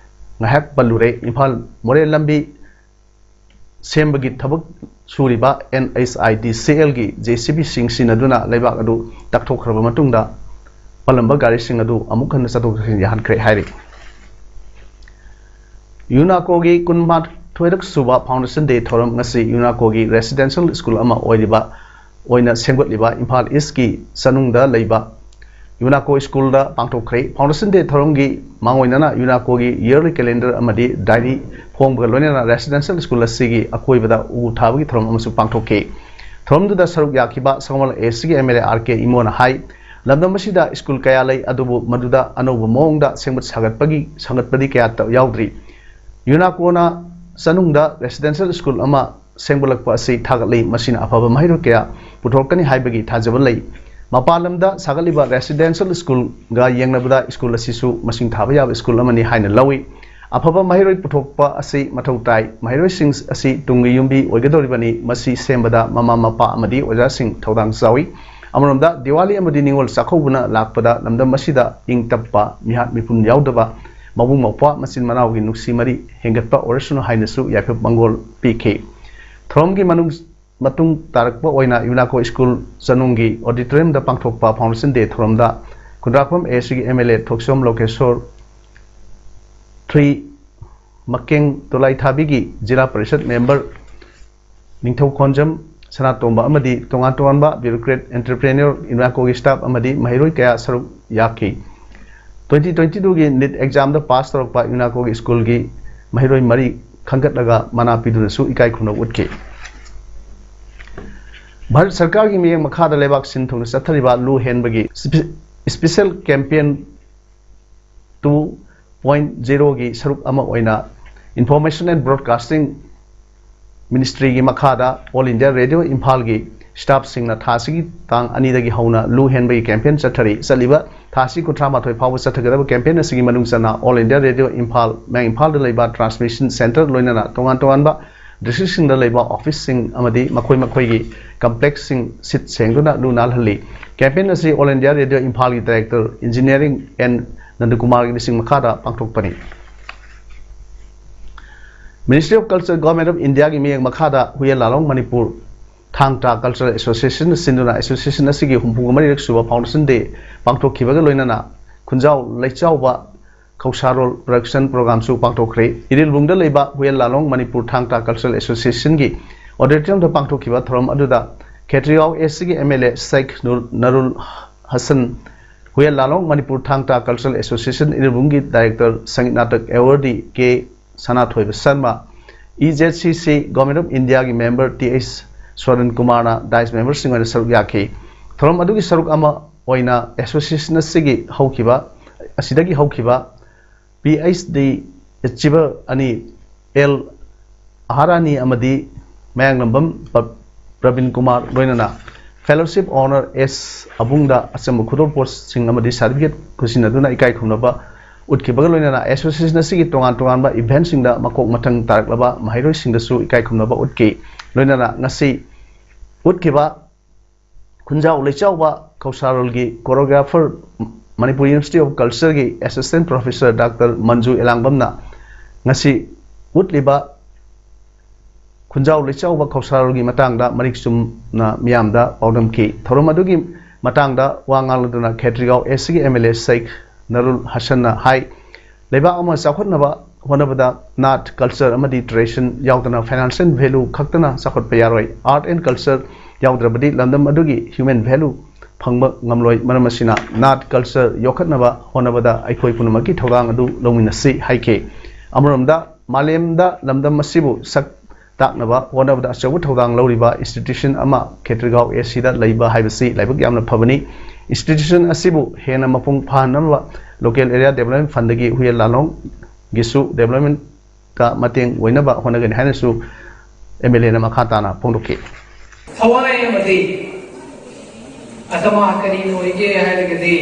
ꯉꯥꯏꯍꯥꯛ ꯄꯜꯂꯨꯔꯦ꯫ ꯏꯝꯐꯥꯜ ꯃꯣꯔꯦ ꯂꯝꯕꯤ ꯁꯦꯝꯕꯒꯤ ꯊꯕꯛ ꯁꯨꯔꯤꯕ ꯑꯦꯟ ꯑꯩꯆ ꯑꯥꯏ ꯗꯤ ꯁꯤ ꯑꯦꯜꯒꯤ ꯖꯦ ꯁꯤ ꯕꯤꯁꯤꯡ ꯁꯤꯖꯤꯟꯅꯗꯨꯅ ꯂꯩꯕꯥꯛ ꯑꯗꯨ ꯇꯛꯊꯣꯛꯈ꯭ꯔꯕ ꯃꯇꯨꯡꯗ ꯄꯜꯂꯝꯕ ꯒꯥꯔꯤꯁꯤꯡ ꯑꯗꯨ ꯑꯃꯨꯛ ꯍꯟꯅ ꯆꯠꯊꯣꯛ ꯆꯠꯁꯤꯟ ꯌꯥꯍꯟꯈ꯭ꯔꯦ ꯍꯥꯏꯔꯤ꯫ ꯌꯨꯅꯥꯀꯣꯒꯤ ꯀꯨꯟꯃꯥꯊꯣꯏꯔꯛ ꯁꯨꯕ ꯐꯥꯎꯟꯗꯦꯁꯟ ꯗꯦ ꯊꯧꯔꯝ ꯉꯁꯤ ꯌꯨꯅꯥꯀꯣꯒꯤ ꯔꯦꯁꯤꯗꯦꯟꯁꯤꯌꯦꯜ ꯁ꯭ꯀꯨꯜ ꯑꯃ ꯑꯣꯏꯔꯤꯕ, ꯑꯣꯏꯅ ꯁꯦꯝꯒꯠꯂꯤꯕ ꯏꯝꯐꯥꯜ ꯏꯁꯀꯤ ꯆꯅꯨꯡꯗ ꯂꯩꯕ ꯌꯨꯅꯥꯀꯣ ꯁ꯭ꯀꯨꯜꯗ ꯄꯥꯡꯊꯣꯛꯈ꯭ꯔꯦ꯫ ꯐꯥꯎꯟꯗꯦꯁꯟ ꯗꯦ ꯊꯧꯔꯝꯒꯤ ꯃꯥꯡꯑꯣꯏꯅꯅ ꯌꯨꯅꯥꯀꯣꯒꯤ ꯌꯔꯂꯤ ꯀꯦꯂꯦꯟꯗꯔ ꯑꯃꯗꯤ ꯗꯥꯏꯔꯤ ꯐꯣꯡꯕꯒ ꯂꯣꯏꯅꯅ ꯔꯦꯁꯤꯗꯦꯟꯁꯤꯌꯦꯜ ꯁ꯭ꯀꯨꯜ ꯑꯁꯤꯒꯤ ꯑꯀꯣꯏꯕꯗ ꯎ ꯊꯥꯕꯒꯤ ꯊꯧꯔꯝ ꯑꯃꯁꯨ ꯄꯥꯡꯊꯣꯛꯈꯤ꯫ ꯊꯧꯔꯝꯗꯨꯗ ꯁꯔꯨꯛ ꯌꯥꯈꯤꯕ ꯁꯒꯣꯜꯕꯟ ꯑꯦꯁ ꯁꯤꯒꯤ ꯑꯦꯝ ꯑꯦꯜ ꯑꯦ ꯑꯥꯔ ꯀꯦ ꯏꯃꯣꯅ ꯍꯥꯏ, ꯂꯝꯗꯝ ꯑꯁꯤꯗ ꯁ꯭ꯀꯨꯜ ꯀꯌꯥ ꯂꯩ, ꯑꯗꯨꯕꯨ ꯃꯗꯨꯗ ꯑꯅꯧꯕ ꯃꯑꯣꯡꯗ ꯁꯦꯝꯒꯠ ꯁꯥꯒꯠꯄꯒꯤ, ꯁꯥꯒꯠꯄꯗꯤ ꯀꯌꯥ ꯇ-, ꯌꯥꯎꯗ꯭ꯔꯤ꯫ ꯌꯨꯅꯥꯀꯣꯅ ꯆꯅꯨꯡꯗ ꯔꯦꯁꯤꯗꯦꯟꯁꯤꯌꯦꯜ ꯁ꯭ꯀꯨꯜ ꯑꯃ ꯁꯦꯝꯒꯠꯂꯛꯄ ꯑꯁꯤ ꯊꯥꯒꯠꯂꯤ꯫ ꯃꯁꯤꯅ ꯑꯐꯕ ꯃꯍꯩꯔꯣꯏ ꯀꯌꯥ ꯄꯨꯊꯣꯔꯛꯀꯅꯤ ꯍꯥꯏꯕꯒꯤ ꯊꯥꯖꯕ ꯂꯩ꯫ ꯃꯄꯥꯟ ꯂꯝꯗ ꯁꯥꯒꯠꯂꯤꯕ ꯔꯦꯁꯤꯗꯦꯟꯁꯤꯌꯦꯜ ꯁ꯭ꯀꯨꯜꯒ ꯌꯦꯡꯅꯕꯗ ꯁ꯭ꯀꯨꯜ ꯑꯁꯤꯁꯨ ꯃꯁꯤꯡ ꯊꯥꯕ ꯌꯥꯕ ꯁ꯭ꯀꯨꯜ ꯑꯃꯅꯤ ꯍꯥꯏꯅ ꯂꯧꯏ꯫ ꯑꯐꯕ ꯃꯍꯩꯔꯣꯏ ꯄꯨꯊꯣꯛꯄ ꯑꯁꯤ ꯃꯊꯧ ꯇꯥꯏ꯫ ꯃꯍꯩꯔꯣꯏꯁꯤꯡ ꯑꯁꯤ ꯇꯨꯡꯒꯤ ꯌꯨꯝꯕꯤ ꯑꯣꯏꯒꯗꯧꯔꯤꯕꯅꯤ꯫ ꯃꯁꯤ ꯁꯦꯝꯕꯗ ꯃꯃꯥ ꯃꯄꯥ ꯑꯃꯗꯤ ꯑꯣꯖꯥꯁꯤꯡ ꯊꯧꯗꯥꯡ ꯆꯥꯎꯏ꯫ ꯑꯃꯔꯣꯝꯗ, ꯗꯤꯋꯥꯂꯤ ꯑꯃꯗꯤ ꯅꯤꯉꯣꯜ ꯆꯥꯛꯀꯧꯕꯅ ꯂꯥꯛꯄꯗ ꯂꯝꯗꯝ ꯑꯁꯤꯗ ꯏꯪ ꯇꯞꯄ, ꯃꯤꯍꯥꯠ ꯃꯤꯄꯨꯟ ꯌꯥꯎꯗꯕ, ꯃꯕꯨꯡ ꯃꯧꯄ꯭ꯋꯥ ꯃꯆꯤꯟ ꯃꯅꯥꯎꯒꯤ ꯅꯨꯡꯁꯤ ꯃꯔꯤ ꯍꯦꯟꯒꯠꯄ ꯑꯣꯏꯔꯁꯅꯨ ꯍꯥꯏꯅꯁꯨ ꯌꯥꯏꯐ ꯃꯪꯒꯣꯜ ꯄꯤꯈꯤ꯫ ꯊꯧꯔꯝꯒꯤ ꯃꯅꯨꯡ ꯃꯇꯨꯡ ꯇꯥꯔꯛꯄ ꯑꯣꯏꯅ ꯌꯨꯅꯥꯀꯣ ꯁ꯭ꯀꯨꯜ ꯆꯅꯨꯡꯒꯤ ꯑꯣꯗꯤꯇꯣꯔꯤꯌꯝꯗ ꯄꯥꯡꯊꯣꯛꯄ ꯐꯥꯎꯟꯗꯦꯁꯟ ꯗꯦ ꯊꯧꯔꯝꯗ ꯈꯨꯟꯗ꯭ꯔꯥꯛꯄꯝ ꯑꯦ ꯁꯤꯒꯤ M L A Thokchom Lokeshor ꯊ꯭ꯔꯤ ꯃꯀꯦꯡ ꯇꯣꯂꯥꯏꯊꯥꯕꯤꯒꯤ ꯖꯤꯂꯥ ꯄꯔꯤꯁꯠ ꯃꯦꯝꯕꯔ ꯅꯤꯡꯊꯧ ꯈꯣꯟꯖꯝ ꯁꯅꯥꯇꯣꯝꯕ ꯑꯃꯗꯤ ꯇꯣꯉꯥꯟ ꯇꯣꯉꯥꯟꯕ ꯕ꯭ꯌꯨꯔꯣꯀ꯭ꯔꯦꯠ ꯑꯦꯟꯇꯔꯄ꯭ꯔꯦꯅꯔ ꯌꯨꯅꯥꯀꯣꯒꯤ ꯁ꯭ꯇꯥꯐ ꯑꯃꯗꯤ ꯃꯍꯩꯔꯣꯏ ꯀꯌꯥ ꯁꯔꯨꯛ ꯌꯥꯈꯤ꯫ ꯇ꯭ꯋꯦꯟꯇꯤ ꯇ꯭ꯋꯦꯟꯇꯤ ꯇꯨꯒꯤ ꯅꯤꯠ ꯑꯦꯛꯖꯥꯝꯗ ꯄꯥꯁ ꯇꯧꯔꯛꯄ ꯌꯨꯅꯥꯀꯣꯒꯤ ꯁ꯭ꯀꯨꯜꯒꯤ ꯃꯍꯩꯔꯣꯏ ꯃꯔꯤ ꯈꯟꯒꯠꯂꯒ ꯃꯅꯥ ꯄꯤꯗꯨꯅꯁꯨ ꯏꯀꯥꯏ ꯈꯨꯝꯅꯕ ꯎꯠꯈꯤ꯫ ꯚꯥꯔꯠ ꯁꯔꯀꯥꯔꯒꯤ ꯃꯤꯠꯌꯦꯡ ꯃꯈꯥꯗ ꯂꯩꯕꯥꯛ ꯁꯤꯟ ꯊꯨꯡꯅ ꯆꯠꯊꯔꯤꯕ ꯂꯨ ꯍꯦꯟꯕꯒꯤ ꯁ꯭ꯄꯤ-, ꯁ꯭ꯄꯤꯁꯦꯜ ꯀꯦꯝꯄꯦꯟ ꯇꯨ ꯄꯣꯏꯟꯠ ꯖꯤꯔꯣꯒꯤ ꯁꯔꯨꯛ ꯑꯃ ꯑꯣꯏꯅ ꯏꯟꯐꯣꯔꯃꯦꯁꯟ ꯑꯦꯟ ꯕ꯭ꯔꯣꯗꯀꯥꯁꯇꯤꯡ ꯃꯤꯅꯤꯁꯇ꯭ꯔꯤꯒꯤ ꯃꯈꯥꯗ ꯑꯣꯜ ꯏꯟꯗꯤꯌꯥ ꯔꯦꯗꯤꯑꯣ ꯏꯝꯐꯥꯜꯒꯤ ꯁ꯭ꯇꯥꯐꯁꯤꯡꯅ ꯊꯥ ꯑꯁꯤꯒꯤ ꯇꯥꯡ ꯑꯅꯤꯗꯒꯤ ꯍꯧꯅ ꯂꯨ ꯍꯦꯟꯕꯒꯤ ꯀꯦꯝꯄꯦꯟ ꯆꯠꯊꯔꯤ꯫ ꯆꯠꯂꯤꯕ ꯊꯥ ꯑꯁꯤ ꯀꯨꯟꯊ꯭ꯔꯥ ꯃꯥꯊꯣꯏ ꯐꯥꯎꯕ ꯆꯠꯊꯒꯗꯕ ꯀꯦꯝꯄꯦꯟ ꯑꯁꯤꯒꯤ ꯃꯅꯨꯡ ꯆꯟꯅ ꯑꯣꯜ ꯏꯟꯗꯤꯌꯥ ꯔꯦꯗꯤꯑꯣ ꯏꯝꯐꯥꯜ, ꯃꯌꯥꯡ ꯏꯝꯐꯥꯜꯗ ꯂꯩꯕ ꯇ꯭ꯔꯥꯟꯁꯃꯤꯁꯟ ꯁꯦꯟꯇꯔ ꯂꯣꯏꯅꯅ ꯇꯣꯉꯥꯟ ꯇꯣꯉꯥꯟꯕ ꯗꯤꯁꯇ꯭ꯔꯤꯛꯁꯤꯡꯗ ꯂꯩꯕ ꯑꯣꯐꯤꯁꯁꯤꯡ ꯑꯃꯗꯤ ꯃꯈꯣꯏ ꯃꯈꯣꯏꯒꯤ ꯀꯝꯄ꯭ꯂꯦꯛꯁꯁꯤꯡ ꯁꯤꯠ ꯁꯦꯡꯗꯨꯅ ꯂꯨ ꯅꯥꯜꯍꯜꯂꯤ꯫ ꯀꯦꯝꯄꯦꯟ ꯑꯁꯤ ꯑꯣꯜ ꯏꯟꯗꯤꯌꯥ ꯔꯦꯗꯤꯑꯣ ꯏꯝꯐꯥꯜꯒꯤ ꯗꯥꯏꯔꯦꯛꯇꯔ ꯏꯟꯖꯤꯅꯤꯌꯥꯔꯤꯡ ꯑꯦꯟ ꯅꯟꯗꯀꯨꯃꯥꯔꯒꯤ ꯂꯨꯆꯤꯡ ꯃꯈꯥꯗ ꯄꯥꯡꯊꯣꯛꯄꯅꯤ꯫ Ministry of Culture, Government of Indiaꯒꯤ ꯃꯤꯠꯌꯦꯡ ꯃꯈꯥꯗ ꯍꯨꯌꯦꯟ ꯂꯥꯂꯣꯡ ꯃꯅꯤꯄꯨꯔ ꯊꯥꯡ ꯇꯥ ꯀꯜꯆꯔꯦꯜ ꯑꯦꯁꯣꯁꯤꯌꯦꯁꯟꯅ ꯁꯤꯟꯗꯨꯅ ꯑꯦꯁꯣꯁꯤꯌꯦꯁꯟ ꯑꯁꯤꯒꯤ ꯍꯨꯝꯐꯨ ꯃꯔꯤꯔꯛ ꯁꯨꯕ ꯐꯥꯎꯟꯗꯦꯁꯟ ꯗꯦ ꯄꯥꯡꯊꯣꯛꯈꯤꯕꯒ ꯂꯣꯏꯅꯅ ꯈꯨꯟꯖꯥꯎ ꯂꯩꯆꯥꯎꯕ ꯈꯧꯁꯥꯔꯣꯜ ꯄ꯭ꯔꯗꯛꯁꯟ ꯄ꯭ꯔꯣꯒ꯭ꯔꯥꯝꯁꯨ ꯄꯥꯡꯊꯣꯛꯈ꯭ꯔꯦ꯫ ꯏꯔꯤꯜꯕꯨꯡꯗ ꯂꯩꯕ ꯍꯨꯌꯦꯟ ꯂꯥꯂꯣꯡ ꯃꯅꯤꯄꯨꯔ ꯊꯥꯡ ꯇꯥ ꯀꯜꯆꯔꯦꯜ ꯑꯦꯁꯣꯁꯤꯌꯦꯁꯟꯒꯤ ꯑꯣꯗꯤꯇꯣꯔꯤꯌꯝꯗ ꯄꯥꯡꯊꯣꯛꯈꯤꯕ ꯊꯧꯔꯝ ꯑꯗꯨꯗ ꯈꯦꯇ꯭ꯔꯤꯒꯥꯎ ꯑꯦꯁ ꯁꯤꯒꯤ ꯑꯦꯝ ꯑꯦꯜ ꯑꯦ ꯁꯦꯈ ꯅꯨꯔ-, ꯅꯔꯨꯜ ꯍꯁꯟ, ꯍꯨꯌꯦꯟ ꯂꯥꯂꯣꯡ ꯃꯅꯤꯄꯨꯔ ꯊꯥꯡ ꯇꯥ cultural association ꯏꯔꯤꯜꯕꯨꯡꯒꯤ director Sangeet Natak ꯑꯦꯋꯥꯔꯗꯤ ꯀꯦ ꯁꯅꯥꯊꯣꯏꯕ ꯁꯔꯃ, ꯏ ꯖꯦꯠ ꯁꯤ ꯁꯤ, ꯒꯣꯔꯃꯦꯟ ꯑꯣꯐ ꯏꯟꯗꯤꯌꯥꯒꯤ ꯃꯦꯝꯕꯔ ꯇꯤ ꯑꯩꯆ ꯁ꯭ꯋꯔꯟ ꯀꯨꯃꯥꯔꯅ ꯗꯥꯏꯁ ꯃꯦꯝꯕꯔꯁꯤꯡ ꯑꯣꯏꯅ ꯁꯔꯨꯛ ꯌꯥꯈꯤ꯫ ꯊꯧꯔꯝ ꯑꯗꯨꯒꯤ ꯁꯔꯨꯛ ꯑꯃ ꯑꯣꯏꯅ ꯑꯦꯁꯣꯁꯤꯌꯦꯁꯟ ꯑꯁꯤꯒꯤ ꯍꯧꯈꯤꯕ, ꯑꯁꯤꯗꯒꯤ ꯍꯧꯈꯤꯕ ꯄꯤ ꯑꯩꯆ ꯗꯤ ꯑꯦꯆꯤꯚꯔ ꯑꯅꯤ, ꯑꯦꯜ ꯑꯍꯥꯔꯥꯅꯤ ꯑꯃꯗꯤ ꯃꯌꯥꯡꯂꯝꯕꯝ ꯄ-, ꯄ꯭ꯔꯕꯤꯟ ꯀꯨꯃꯥꯔ ꯂꯣꯏꯅꯅ ꯐꯦꯂꯣꯁꯤꯞ ꯑꯣꯅꯔ ꯑꯦꯁ ꯑꯕꯨꯡꯗ ꯑꯆꯝꯕ ꯈꯨꯗꯣꯜꯄꯣꯠꯁꯤꯡ ꯑꯃꯗꯤ ꯁꯥꯔꯇꯤꯐꯤꯀꯦꯠ ꯈꯨꯠꯁꯤꯟꯅꯗꯨꯅ ꯏꯀꯥꯏ ꯈꯨꯝꯅꯕ ꯎꯠꯈꯤꯕꯒ ꯂꯣꯏꯅꯅ ꯑꯦꯁꯣꯁꯤꯌꯦꯁꯟ ꯑꯁꯤꯒꯤ ꯇꯣꯉꯥꯟ ꯇꯣꯉꯥꯟꯕ ꯏꯚꯦꯟꯠꯁꯤꯡꯗ ꯃꯀꯣꯛ ꯃꯊꯪ ꯇꯥꯔꯛꯂꯕ ꯃꯍꯩꯔꯣꯏꯁꯤꯡꯗꯁꯨ ꯏꯀꯥꯏ ꯈꯨꯝꯅꯕ ꯎꯠꯈꯤ꯫ ꯂꯣꯏꯅꯅ ꯉꯁꯤ ꯎꯠꯈꯤꯕ ꯈꯨꯟꯖꯥꯎ ꯂꯩꯆꯥꯎꯕ ꯈꯧꯁꯥꯔꯣꯜꯒꯤ ꯀꯣꯔꯤꯌꯣꯒ꯭ꯔꯥꯐꯔ, ꯃꯅꯤꯄꯨꯔ ꯌꯨꯅꯤꯚꯔꯁꯤꯇꯤ ꯑꯣꯐ ꯀꯜꯆꯔꯒꯤ ꯑꯦꯁꯤꯁꯇꯦꯟꯠ ꯄ꯭ꯔꯣꯐꯦꯁꯔ ꯗꯥꯛꯇꯔ ꯃꯟꯖꯨ ꯑꯦꯂꯥꯡꯕꯝꯅ ꯉꯁꯤ ꯎꯠꯂꯤꯕ ꯈꯨꯟꯖꯥꯎ ꯂꯩꯆꯥꯎꯕ ꯈꯧꯁꯥꯔꯨꯒꯤ ꯃꯇꯥꯡꯗ ꯃꯔꯤꯛ ꯆꯨꯝꯅ ꯃꯤꯌꯥꯝꯗ ꯄꯥꯎꯗꯝꯈꯤ꯫ ꯊꯧꯔꯝ ꯑꯗꯨꯒꯤ ꯃꯇꯥꯡꯗ ꯋꯥ ꯉꯥꯡꯂꯗꯨꯅ ꯈꯦꯇ꯭ꯔꯤꯒꯥꯎ ꯑꯦꯁꯤꯒꯤ ꯑꯦꯝ ꯑꯦꯜ ꯑꯦ ꯁꯦꯈ ꯅꯔꯨꯜ ꯍꯁꯟꯅ ꯍꯥꯏ, ꯂꯩꯕꯥꯛ ꯑꯃ ꯆꯥꯎꯈꯠꯅꯕ ꯍꯣꯠꯅꯕꯗ ꯅꯥꯠ, ꯀꯜꯆꯔ ꯑꯃꯗꯤ ꯇ꯭ꯔꯦꯗꯤꯁꯟ ꯌꯥꯎꯗꯅ ꯐꯥꯏꯅꯥꯟꯁꯤꯌꯦꯜ ꯚꯦꯂꯨ ꯈꯛꯇꯅ ꯆꯥꯎꯈꯠꯄ ꯌꯥꯔꯣꯏ꯫ ꯑꯥꯔꯠ ꯑꯦꯟ ꯀꯜꯆꯔ ꯌꯥꯎꯗ꯭ꯔꯕꯗꯤ ꯂꯝꯗꯝ ꯑꯗꯨꯒꯤ ꯍ꯭ꯌꯨꯃꯦꯟ ꯚꯦꯂꯨ ꯐꯪꯕ ꯉꯝꯂꯣꯏ꯫ ꯃꯔꯝ ꯑꯁꯤꯅ ꯅꯥꯠ, ꯀꯜꯆꯔ ꯌꯣꯛꯈꯠꯅꯕ ꯍꯣꯠꯅꯕꯗ ꯑꯩꯈꯣꯏ ꯄꯨꯝꯅꯃꯛꯀꯤ ꯊꯧꯗꯥꯡ ꯑꯗꯨ ꯂꯧꯃꯤꯟꯅꯁꯤ ꯍꯥꯏꯈꯤ꯫ ꯑꯃꯔꯣꯝꯗ ꯃꯥꯂꯦꯝꯗ ꯂꯝꯗꯝ ꯑꯁꯤꯕꯨ ꯁꯛ ꯇꯥꯛꯅꯕ ꯍꯣꯠꯅꯕꯗ ꯑꯆꯧꯕ ꯊꯧꯗꯥꯡ ꯂꯧꯔꯤꯕ ꯏꯟꯁꯇꯤꯇ꯭ꯌꯨꯁꯟ ꯑꯃ ꯈꯦꯇ꯭ꯔꯤꯒꯥꯎ ꯑꯦꯁꯤꯗ ꯂꯩꯕ ꯍꯥꯏꯕꯁꯤ ꯂꯥꯏꯕꯛ ꯌꯥꯝꯅ ꯐꯕꯅꯤ꯫ ꯏꯟꯁꯇꯤꯇ꯭ꯌꯨꯁꯟ ꯑꯁꯤꯕꯨ ꯍꯦꯟꯅ ꯃꯄꯨꯡ ꯐꯥꯍꯟꯅꯕ ꯂꯣꯀꯦꯜ ꯑꯦꯔꯤꯌꯥ ꯗꯦꯕꯂꯞꯃꯦꯟ ꯐꯟꯗꯒꯤ ꯍꯨꯌꯦꯟ ꯂꯥꯂꯣꯡꯒꯤꯁꯨ ꯗꯦꯕꯂꯞꯃꯦꯟꯇ ꯃꯇꯦꯡ ꯑꯣꯏꯅꯕ ꯍꯣꯠꯅꯒꯅꯤ ꯍꯥꯏꯅꯁꯨ ꯑꯦꯝ ꯑꯦꯜ ꯑꯦꯅ ꯃꯈꯥ ꯇꯥꯅ ꯐꯣꯡꯗꯣꯛꯈꯤ꯫ ꯊꯋꯥꯏ ꯑꯃꯗꯤ ꯑꯇꯃꯥ ꯀꯔꯤꯅ ꯑꯣꯏꯒꯦ ꯍꯥꯏꯔꯒꯗꯤ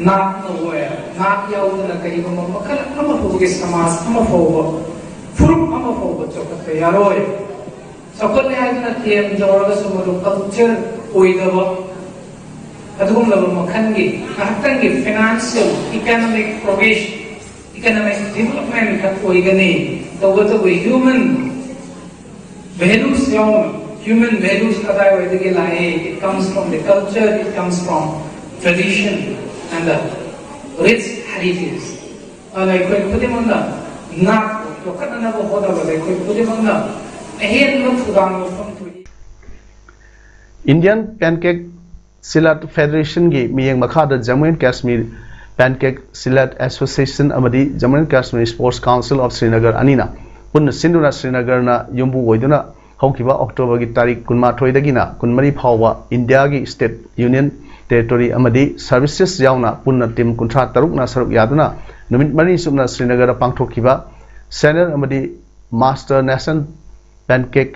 ꯅꯥꯠꯅ ꯑꯣꯏ꯫ ꯅꯥꯠ ꯌꯥꯎꯗꯅ ꯀꯔꯤꯒꯨꯝꯕ ꯃꯈꯜ ꯑꯃ ꯐꯥꯎꯕꯒꯤ ꯁꯃꯥꯖ ꯑꯃ ꯐꯥꯎꯕ, ꯐꯨꯔꯨꯞ ꯑꯃ ꯐꯥꯎꯕ ꯆꯥꯎꯈꯠꯄ ꯌꯥꯔꯣꯏ꯫ ꯆꯥꯎꯈꯠꯂꯦ ꯍꯥꯏꯗꯨꯅ ꯊꯦꯝ ꯇꯧꯔꯒꯁꯨ ꯃꯗꯨ ꯀꯜꯆꯔ ꯑꯣꯏꯗꯕ ꯑꯗꯨꯒꯨꯝꯂꯕ ꯃꯈꯜꯒꯤ ꯉꯥꯏꯍꯥꯛꯇꯪꯒꯤ financial, economic progress, economic development ꯈꯛ ꯑꯣꯏꯒꯅꯤ꯫ ꯇꯧꯕꯇꯕꯨ ꯍ꯭ꯌꯨꯃꯦꯟ ꯚꯦꯂꯨꯁ ꯌꯥꯎꯅ, ꯍ꯭ꯌꯨꯃꯦꯟ ꯚꯦꯂꯨꯁ ꯀꯗꯥꯏꯋꯥꯏꯗꯒꯤ ꯂꯥꯛꯏ? It comes from the culture, it comes from tradition and the rich heritage. ꯑꯗꯨꯅ ꯑꯩꯈꯣꯏ ꯈꯨꯗꯤꯡꯃꯛꯅ ꯅꯥꯠ ꯌꯣꯛꯈꯠꯅꯅꯕ ꯍꯣꯠꯅꯕꯗ ꯑꯩꯈꯣꯏ ꯈꯨꯗꯤꯡꯃꯛꯅ ꯑꯍꯦꯟꯕ ꯊꯧꯗꯥꯡ ꯂꯧꯐꯝ ꯊꯣꯛꯏ꯫ ꯏꯟꯗꯤꯌꯟ ꯄꯦꯟꯀꯦꯛ ꯁꯤꯂꯥꯠ ꯐꯦꯗꯔꯦꯁꯟꯒꯤ ꯃꯤꯠꯌꯦꯡ ꯃꯈꯥꯗ Jammu and Kashmir pencak silat association ꯑꯃꯗꯤ Jammu and Kashmir sports council of Srinagar ꯑꯅꯤꯅ ꯄꯨꯟꯅ ꯁꯤꯟꯗꯨꯅ ꯁ꯭ꯔꯤꯅꯒꯔꯅ ꯌꯨꯝꯕꯨ ꯑꯣꯏꯗꯨꯅ ꯍꯧꯈꯤꯕ ꯑꯣꯛꯇꯣꯕꯔꯒꯤ ꯇꯥꯔꯤꯛ ꯀꯨꯟꯃꯥꯊꯣꯏꯗꯒꯤꯅ ꯀꯨꯟꯃꯔꯤ ꯐꯥꯎꯕ ꯏꯟꯗꯤꯌꯥꯒꯤ ꯁ꯭ꯇꯦꯠ, ꯌꯨꯅꯤꯌꯟ ꯇꯦꯔꯤꯇꯣꯔꯤ ꯑꯃꯗꯤ ꯁꯔꯚꯤꯁꯦꯁ ꯌꯥꯎꯅ ꯄꯨꯟꯅ ꯇꯤꯝ ꯀꯨꯟꯊ꯭ꯔꯥ ꯇꯔꯨꯛꯅ ꯁꯔꯨꯛ ꯌꯥꯗꯨꯅ ꯅꯨꯃꯤꯠ ꯃꯔꯤ ꯆꯨꯞꯅ ꯁ꯭ꯔꯤꯅꯒꯔꯗ ꯄꯥꯡꯊꯣꯛꯈꯤꯕ ꯁꯦꯅꯤꯌꯔ ꯑꯃꯗꯤ master national pencak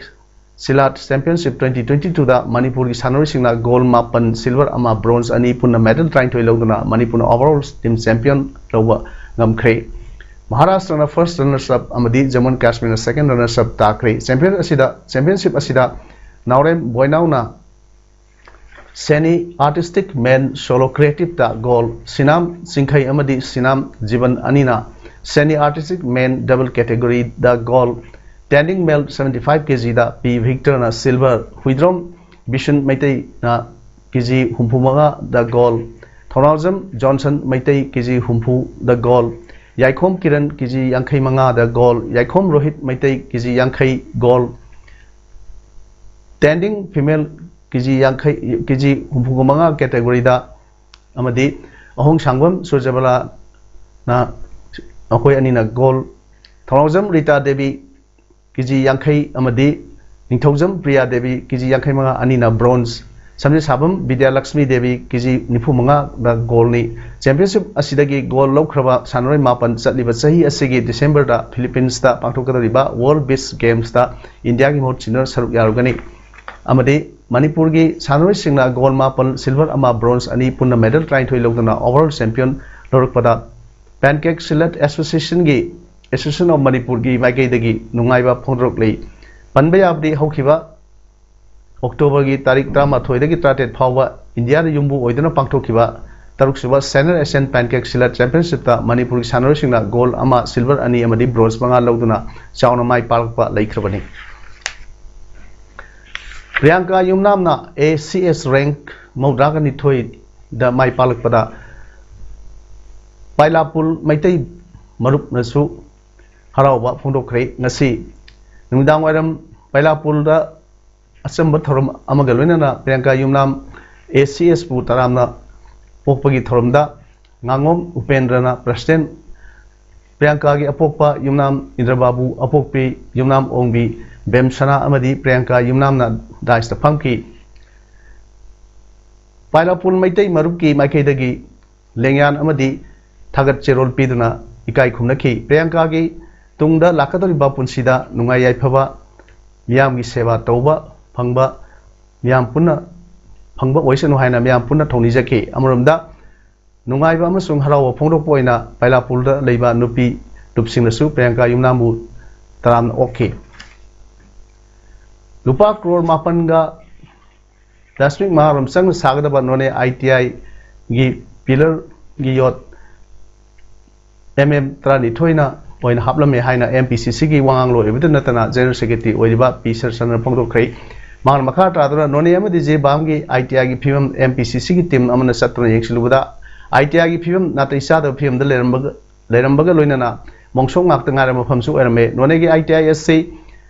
silat championship twenty twenty-two ꯗ ꯃꯅꯤꯄꯨꯔꯒꯤ ꯁꯥꯟꯅꯔꯣꯏꯁꯤꯡꯅ ꯒꯣꯜ ꯃꯥꯄꯟ, ꯁꯤꯜꯚꯔ ꯑꯃ, ꯕ꯭ꯔꯣꯟꯖ ꯑꯅꯤ, ꯄꯨꯟꯅ ꯃꯦꯗꯜ ꯇꯔꯥꯅꯤꯊꯣꯏ ꯂꯧꯗꯨꯅ ꯃꯅꯤꯄꯨꯔꯅ ꯑꯣꯚꯔꯑꯣꯜ ꯇꯤꯝ ꯆꯦꯝꯄꯤꯌꯟ ꯂꯧꯕ ꯉꯝꯈ꯭ꯔꯦ꯫ ꯃꯍꯥꯔꯥꯁꯇ꯭ꯔꯅ ꯐꯥꯔꯁ ꯔꯅꯔꯁ ꯑꯞ ꯑꯃꯗꯤ ꯖꯝꯃꯨ ꯑꯦꯟ ꯀꯥꯁꯃꯤꯔꯅ ꯁꯦꯀꯦꯟ ꯔꯅꯔꯁ ꯑꯞ ꯇꯥꯈ꯭ꯔꯦ꯫ ꯆꯦꯝꯄꯤꯌꯟ ꯑꯁꯤꯗ, ꯆꯦꯝꯄꯤꯌꯟꯁꯤꯞ ꯑꯁꯤꯗ ꯅꯥꯎꯔꯦꯝ ꯕꯣꯏꯅꯥꯎꯅ ꯁꯦꯃꯤ ꯑꯥꯔꯇꯤꯁꯇꯤꯛ ꯃꯦꯟ ꯁꯣꯂꯣ ꯀ꯭ꯔꯤꯌꯦꯇꯤꯞꯇ ꯒꯣꯜ, ꯁꯤꯅꯥꯝ ꯆꯤꯡꯈꯩ ꯑꯃꯗꯤ ꯁꯤꯅꯥꯝ ꯖꯤꯕꯟ ꯑꯅꯤꯅ ꯁꯦꯃꯤ ꯑꯥꯔꯇꯤꯁꯇꯤꯛ ꯃꯦꯟ ꯗꯕꯜ ꯀꯦꯇꯦꯒꯣꯔꯤꯗ gold, Standing male seventy five kg ꯗ ꯄꯤ ꯚꯤꯛꯇꯔꯅ silver, ꯍꯨꯏꯗ꯭ꯔꯣꯝ ꯕꯤꯁꯨꯟ ꯃꯩꯇꯩꯅ ꯀꯦ ꯖꯤ ꯍꯨꯝꯐꯨ ꯃꯉꯥꯗ gold, Thounaojam Johnson Meitei K G ꯍꯨꯝꯐꯨꯗ gold, Yaikhom Kiran K G ꯌꯥꯡꯈꯩ ꯃꯉꯥꯗ gold, Yaikhom Rohit Meitei K G ꯌꯥꯡꯈꯩ gold, standing female ꯀꯦ ꯖꯤ ꯌꯥꯡꯈꯩ, ꯀꯦ ꯖꯤ ꯍꯨꯝꯐꯨꯒ ꯃꯉꯥ category ꯗ ꯑꯃꯗꯤ ꯑꯍꯣꯡꯁꯥꯡꯕꯝ ꯁꯨꯔꯖꯕꯂꯥꯅ ꯃꯈꯣꯏ ꯑꯅꯤꯅ gold, ꯊꯧꯅꯥꯎꯖꯝ ꯔꯤꯇꯥ ꯗꯦꯕꯤ ꯀꯦ ꯖꯤ ꯌꯥꯡꯈꯩ ꯑꯃꯗꯤ ꯅꯤꯡꯊꯧꯖꯝ ꯄ꯭ꯔꯤꯌꯥ ꯗꯦꯕꯤ ꯀꯦ ꯖꯤ ꯌꯥꯡꯈꯩ ꯃꯉꯥ ꯑꯅꯤꯅ bronze, ꯁꯝꯖꯦꯠꯁꯥꯕꯝ ꯕꯤꯗ꯭ꯌꯥꯂꯛꯁꯃꯤ ꯗꯦꯕꯤ ꯀꯦ ꯖꯤ ꯅꯤꯐꯨ ꯃꯉꯥꯗ gold ꯅꯤ꯫ Championship ꯑꯁꯤꯗꯒꯤ gold ꯂꯧꯈ꯭ꯔꯕ ꯁꯥꯟꯅꯔꯣꯏ ꯃꯥꯄꯟ ꯆꯠꯂꯤꯕ ꯆꯍꯤ ꯑꯁꯤꯒꯤ December ꯗ Philippines ꯇ ꯄꯥꯡꯊꯣꯛꯀꯗꯧꯔꯤꯕ World Beach Games ꯇ ꯏꯟꯗꯤꯌꯥꯒꯤ ꯃꯍꯨꯠ ꯁꯤꯟꯗꯨꯅ ꯁꯔꯨꯛ ꯌꯥꯔꯨꯒꯅꯤ꯫ ꯑꯃꯗꯤ ꯃꯅꯤꯄꯨꯔꯒꯤ ꯁꯥꯟꯅꯔꯣꯏꯁꯤꯡꯅ gold ꯃꯥꯄꯜ, silver ꯑꯃ, bronze ꯑꯅꯤ, ꯄꯨꯟꯅ medal ꯇꯔꯥꯅꯤꯊꯣꯏ ꯂꯧꯗꯨꯅ overall champion ꯂꯧꯔꯛꯄꯗ Pancake Silat Association ꯒꯤ, Association of Manipur ꯒꯤ ꯃꯥꯏꯀꯩꯗꯒꯤ ꯅꯨꯡꯉꯥꯏꯕ ꯐꯣꯡꯗꯣꯔꯛꯂꯤ꯫ ꯄꯟꯕ ꯌꯥꯕꯗꯤ ꯍꯧꯈꯤꯕ October ꯒꯤ ꯇꯥꯔꯤꯛ ꯇꯔꯥꯃꯥꯊꯣꯏꯗꯒꯤ ꯇꯔꯥꯇꯔꯦꯠ ꯐꯥꯎꯕ ꯏꯟꯗꯤꯌꯥꯗ ꯌꯨꯝꯕꯨ ꯑꯣꯏꯗꯨꯅ ꯄꯥꯡꯊꯣꯛꯈꯤꯕ ꯇꯔꯨꯛꯁꯨꯕ Senior Asian Pancake Silat Championship ꯇ ꯃꯅꯤꯄꯨꯔꯒꯤ ꯁꯥꯟꯅꯔꯣꯏꯁꯤꯡꯅ gold ꯑꯃ, silver ꯑꯅꯤ ꯑꯃꯗꯤ bronze ꯃꯉꯥ ꯂꯧꯗꯨꯅ ꯆꯥꯎꯅ ꯃꯥꯏ ꯄꯥꯛꯂꯛꯄ ꯂꯩꯈ꯭ꯔꯕꯅꯤ꯫ Priyanka ꯌꯨꯝꯅꯥꯝꯅ A C S rank ꯃꯧꯗ꯭ꯔꯥꯒ ꯅꯤꯊꯣꯏꯗ ꯃꯥꯏ ꯄꯥꯛꯂꯛꯄꯗ ꯄꯥꯏꯂꯥꯄꯨꯜ ꯃꯩꯇꯩ ꯃꯔꯨꯞꯅꯁꯨ ꯍꯔꯥꯎꯕ ꯐꯣꯡꯗꯣꯛꯈ꯭ꯔꯦ꯫ ꯉꯁꯤ ꯅꯨꯃꯤꯗꯥꯡ ꯋꯥꯏꯔꯝ ꯄꯥꯏꯂꯥꯄꯨꯜꯗ ꯑꯆꯝꯕ ꯊꯧꯔꯝ ꯑꯃꯒ ꯂꯣꯏꯅꯅ ꯄ꯭ꯔꯤꯌꯥꯡꯀꯥ ꯌꯨꯝꯅꯥꯝ A C S ꯄꯨ ꯇꯔꯥꯝꯅ ꯄꯣꯛꯄꯒꯤ ꯊꯧꯔꯝꯗ ꯉꯥꯉꯣꯝ ꯎꯄꯦꯟꯗ꯭ꯔꯅ president, ꯄ꯭ꯔꯤꯌꯥꯡꯀꯥꯒꯤ ꯑꯄꯣꯛꯄ ꯌꯨꯝꯅꯥꯝ ꯏꯟꯗ꯭ꯔꯕꯥꯕꯨ, ꯑꯄꯣꯛꯄꯤ ꯌꯨꯝꯅꯥꯝ ꯑꯣꯡꯕꯤ ꯕꯦꯝꯁꯅꯥ ꯑꯃꯗꯤ ꯄ꯭ꯔꯤꯌꯥꯡꯀꯥ ꯌꯨꯝꯅꯥꯝꯅ dais ꯇ ꯐꯝꯈꯤ꯫ ꯄꯥꯏꯂꯥꯄꯨꯜ ꯃꯩꯇꯩ ꯃꯔꯨꯞꯀꯤ ꯃꯥꯏꯀꯩꯗꯒꯤ ꯂꯦꯡꯌꯥꯟ ꯑꯃꯗꯤ ꯊꯥꯒꯠ ꯆꯦꯔꯣꯜ ꯄꯤꯗꯨꯅ ꯏꯀꯥꯏ ꯈꯨꯝꯅꯈꯤ꯫ ꯄ꯭ꯔꯤꯌꯥꯡꯀꯥꯒꯤ ꯇꯨꯡꯗ ꯂꯥꯛꯀꯗꯧꯔꯤꯕ ꯄꯨꯟꯁꯤꯗ ꯅꯨꯡꯉꯥꯏ ꯌꯥꯏꯐꯕ, ꯃꯤꯌꯥꯝꯒꯤ ꯁꯦꯕꯥ ꯇꯧꯕ ꯐꯪꯕ, ꯃꯤꯌꯥꯝ ꯄꯨꯟꯅ ꯐꯪꯕ ꯑꯣꯏꯁꯅꯨ ꯍꯥꯏꯅ ꯃꯤꯌꯥꯝ ꯄꯨꯟꯅ ꯊꯧꯅꯤꯖꯈꯤ꯫ ꯑꯃꯔꯣꯝꯗ ꯅꯨꯡꯉꯥꯏꯕ ꯑꯃꯁꯨꯡ ꯍꯔꯥꯎꯕ ꯐꯣꯡꯗꯣꯛꯄ ꯑꯣꯏꯅ ꯄꯥꯏꯂꯥꯄꯨꯔꯗ ꯂꯩꯕ ꯅꯨꯄꯤ ꯂꯨꯞꯁꯤꯡꯅꯁꯨ ꯄ꯭ꯔꯤꯌꯥꯡꯀꯥ ꯌꯨꯝꯅꯥꯝꯕꯨ ꯇꯔꯥꯝꯅ ꯑꯣꯛꯈꯤ꯫ ꯂꯨꯄꯥ ꯀ꯭ꯔꯣꯔ ꯃꯥꯄꯟꯒ ꯗꯁꯃꯤꯛ ꯃꯉꯥꯔꯣꯝ ꯆꯪꯅ ꯁꯥꯒꯗꯕ ꯅꯣꯅꯦ I T I ꯒꯤ pillar ꯒꯤ ꯌꯣꯠ M M ꯇꯔꯥꯅꯤꯊꯣꯏꯅ ꯑꯣꯏꯅ ꯍꯥꯞꯂꯝꯃꯦ ꯍꯥꯏꯅ ꯑꯦꯝ ꯄꯤ ꯁꯤ ꯁꯤꯒꯤ ꯋꯥꯉꯥꯡꯂꯣꯏ ꯑꯣꯏꯕꯇ ꯅꯠꯇꯅ ꯖꯦꯅꯔꯦꯜ ꯁꯦꯀ꯭ꯔꯦꯇꯔꯤ ꯑꯣꯏꯔꯤꯕ ꯄꯤ ꯁꯔꯆꯟꯗ꯭ꯔꯅ ꯐꯣꯡꯗꯣꯛꯈ꯭ꯔꯦ꯫ ꯃꯍꯥꯛꯅ ꯃꯈꯥ ꯇꯥꯗꯨꯅ ꯅꯣꯅꯦ ꯑꯃꯗꯤ ꯖꯤꯔꯤꯕꯥꯝꯒꯤ ꯑꯥꯏ ꯇꯤ ꯑꯥꯏꯒꯤ ꯐꯤꯕꯝ ꯑꯦꯝ ꯄꯤ ꯁꯤ ꯁꯤꯒꯤ ꯇꯤꯝ ꯑꯃꯅ ꯆꯠꯇꯨꯅ ꯌꯦꯡꯁꯤꯜꯂꯨꯕꯗ ꯑꯥꯏ ꯇꯤ ꯑꯥꯏꯒꯤ ꯐꯤꯕꯝ ꯅꯥꯇꯩ ꯆꯥꯗꯕ ꯐꯤꯕꯝꯗ ꯂꯩꯔꯝꯕꯒ ꯂꯩꯔꯝꯕꯒ ꯂꯣꯏꯅꯅ ꯃꯣꯡꯁꯣꯡ ꯉꯥꯛꯇ ꯉꯥꯏꯔꯕ ꯃꯐꯝꯁꯨ ꯑꯣꯏꯔꯝꯃꯦ꯫ ꯅꯣꯅꯦꯒꯤ ꯑꯥꯏ ꯇꯤ ꯑꯥꯏ ꯑꯁꯤ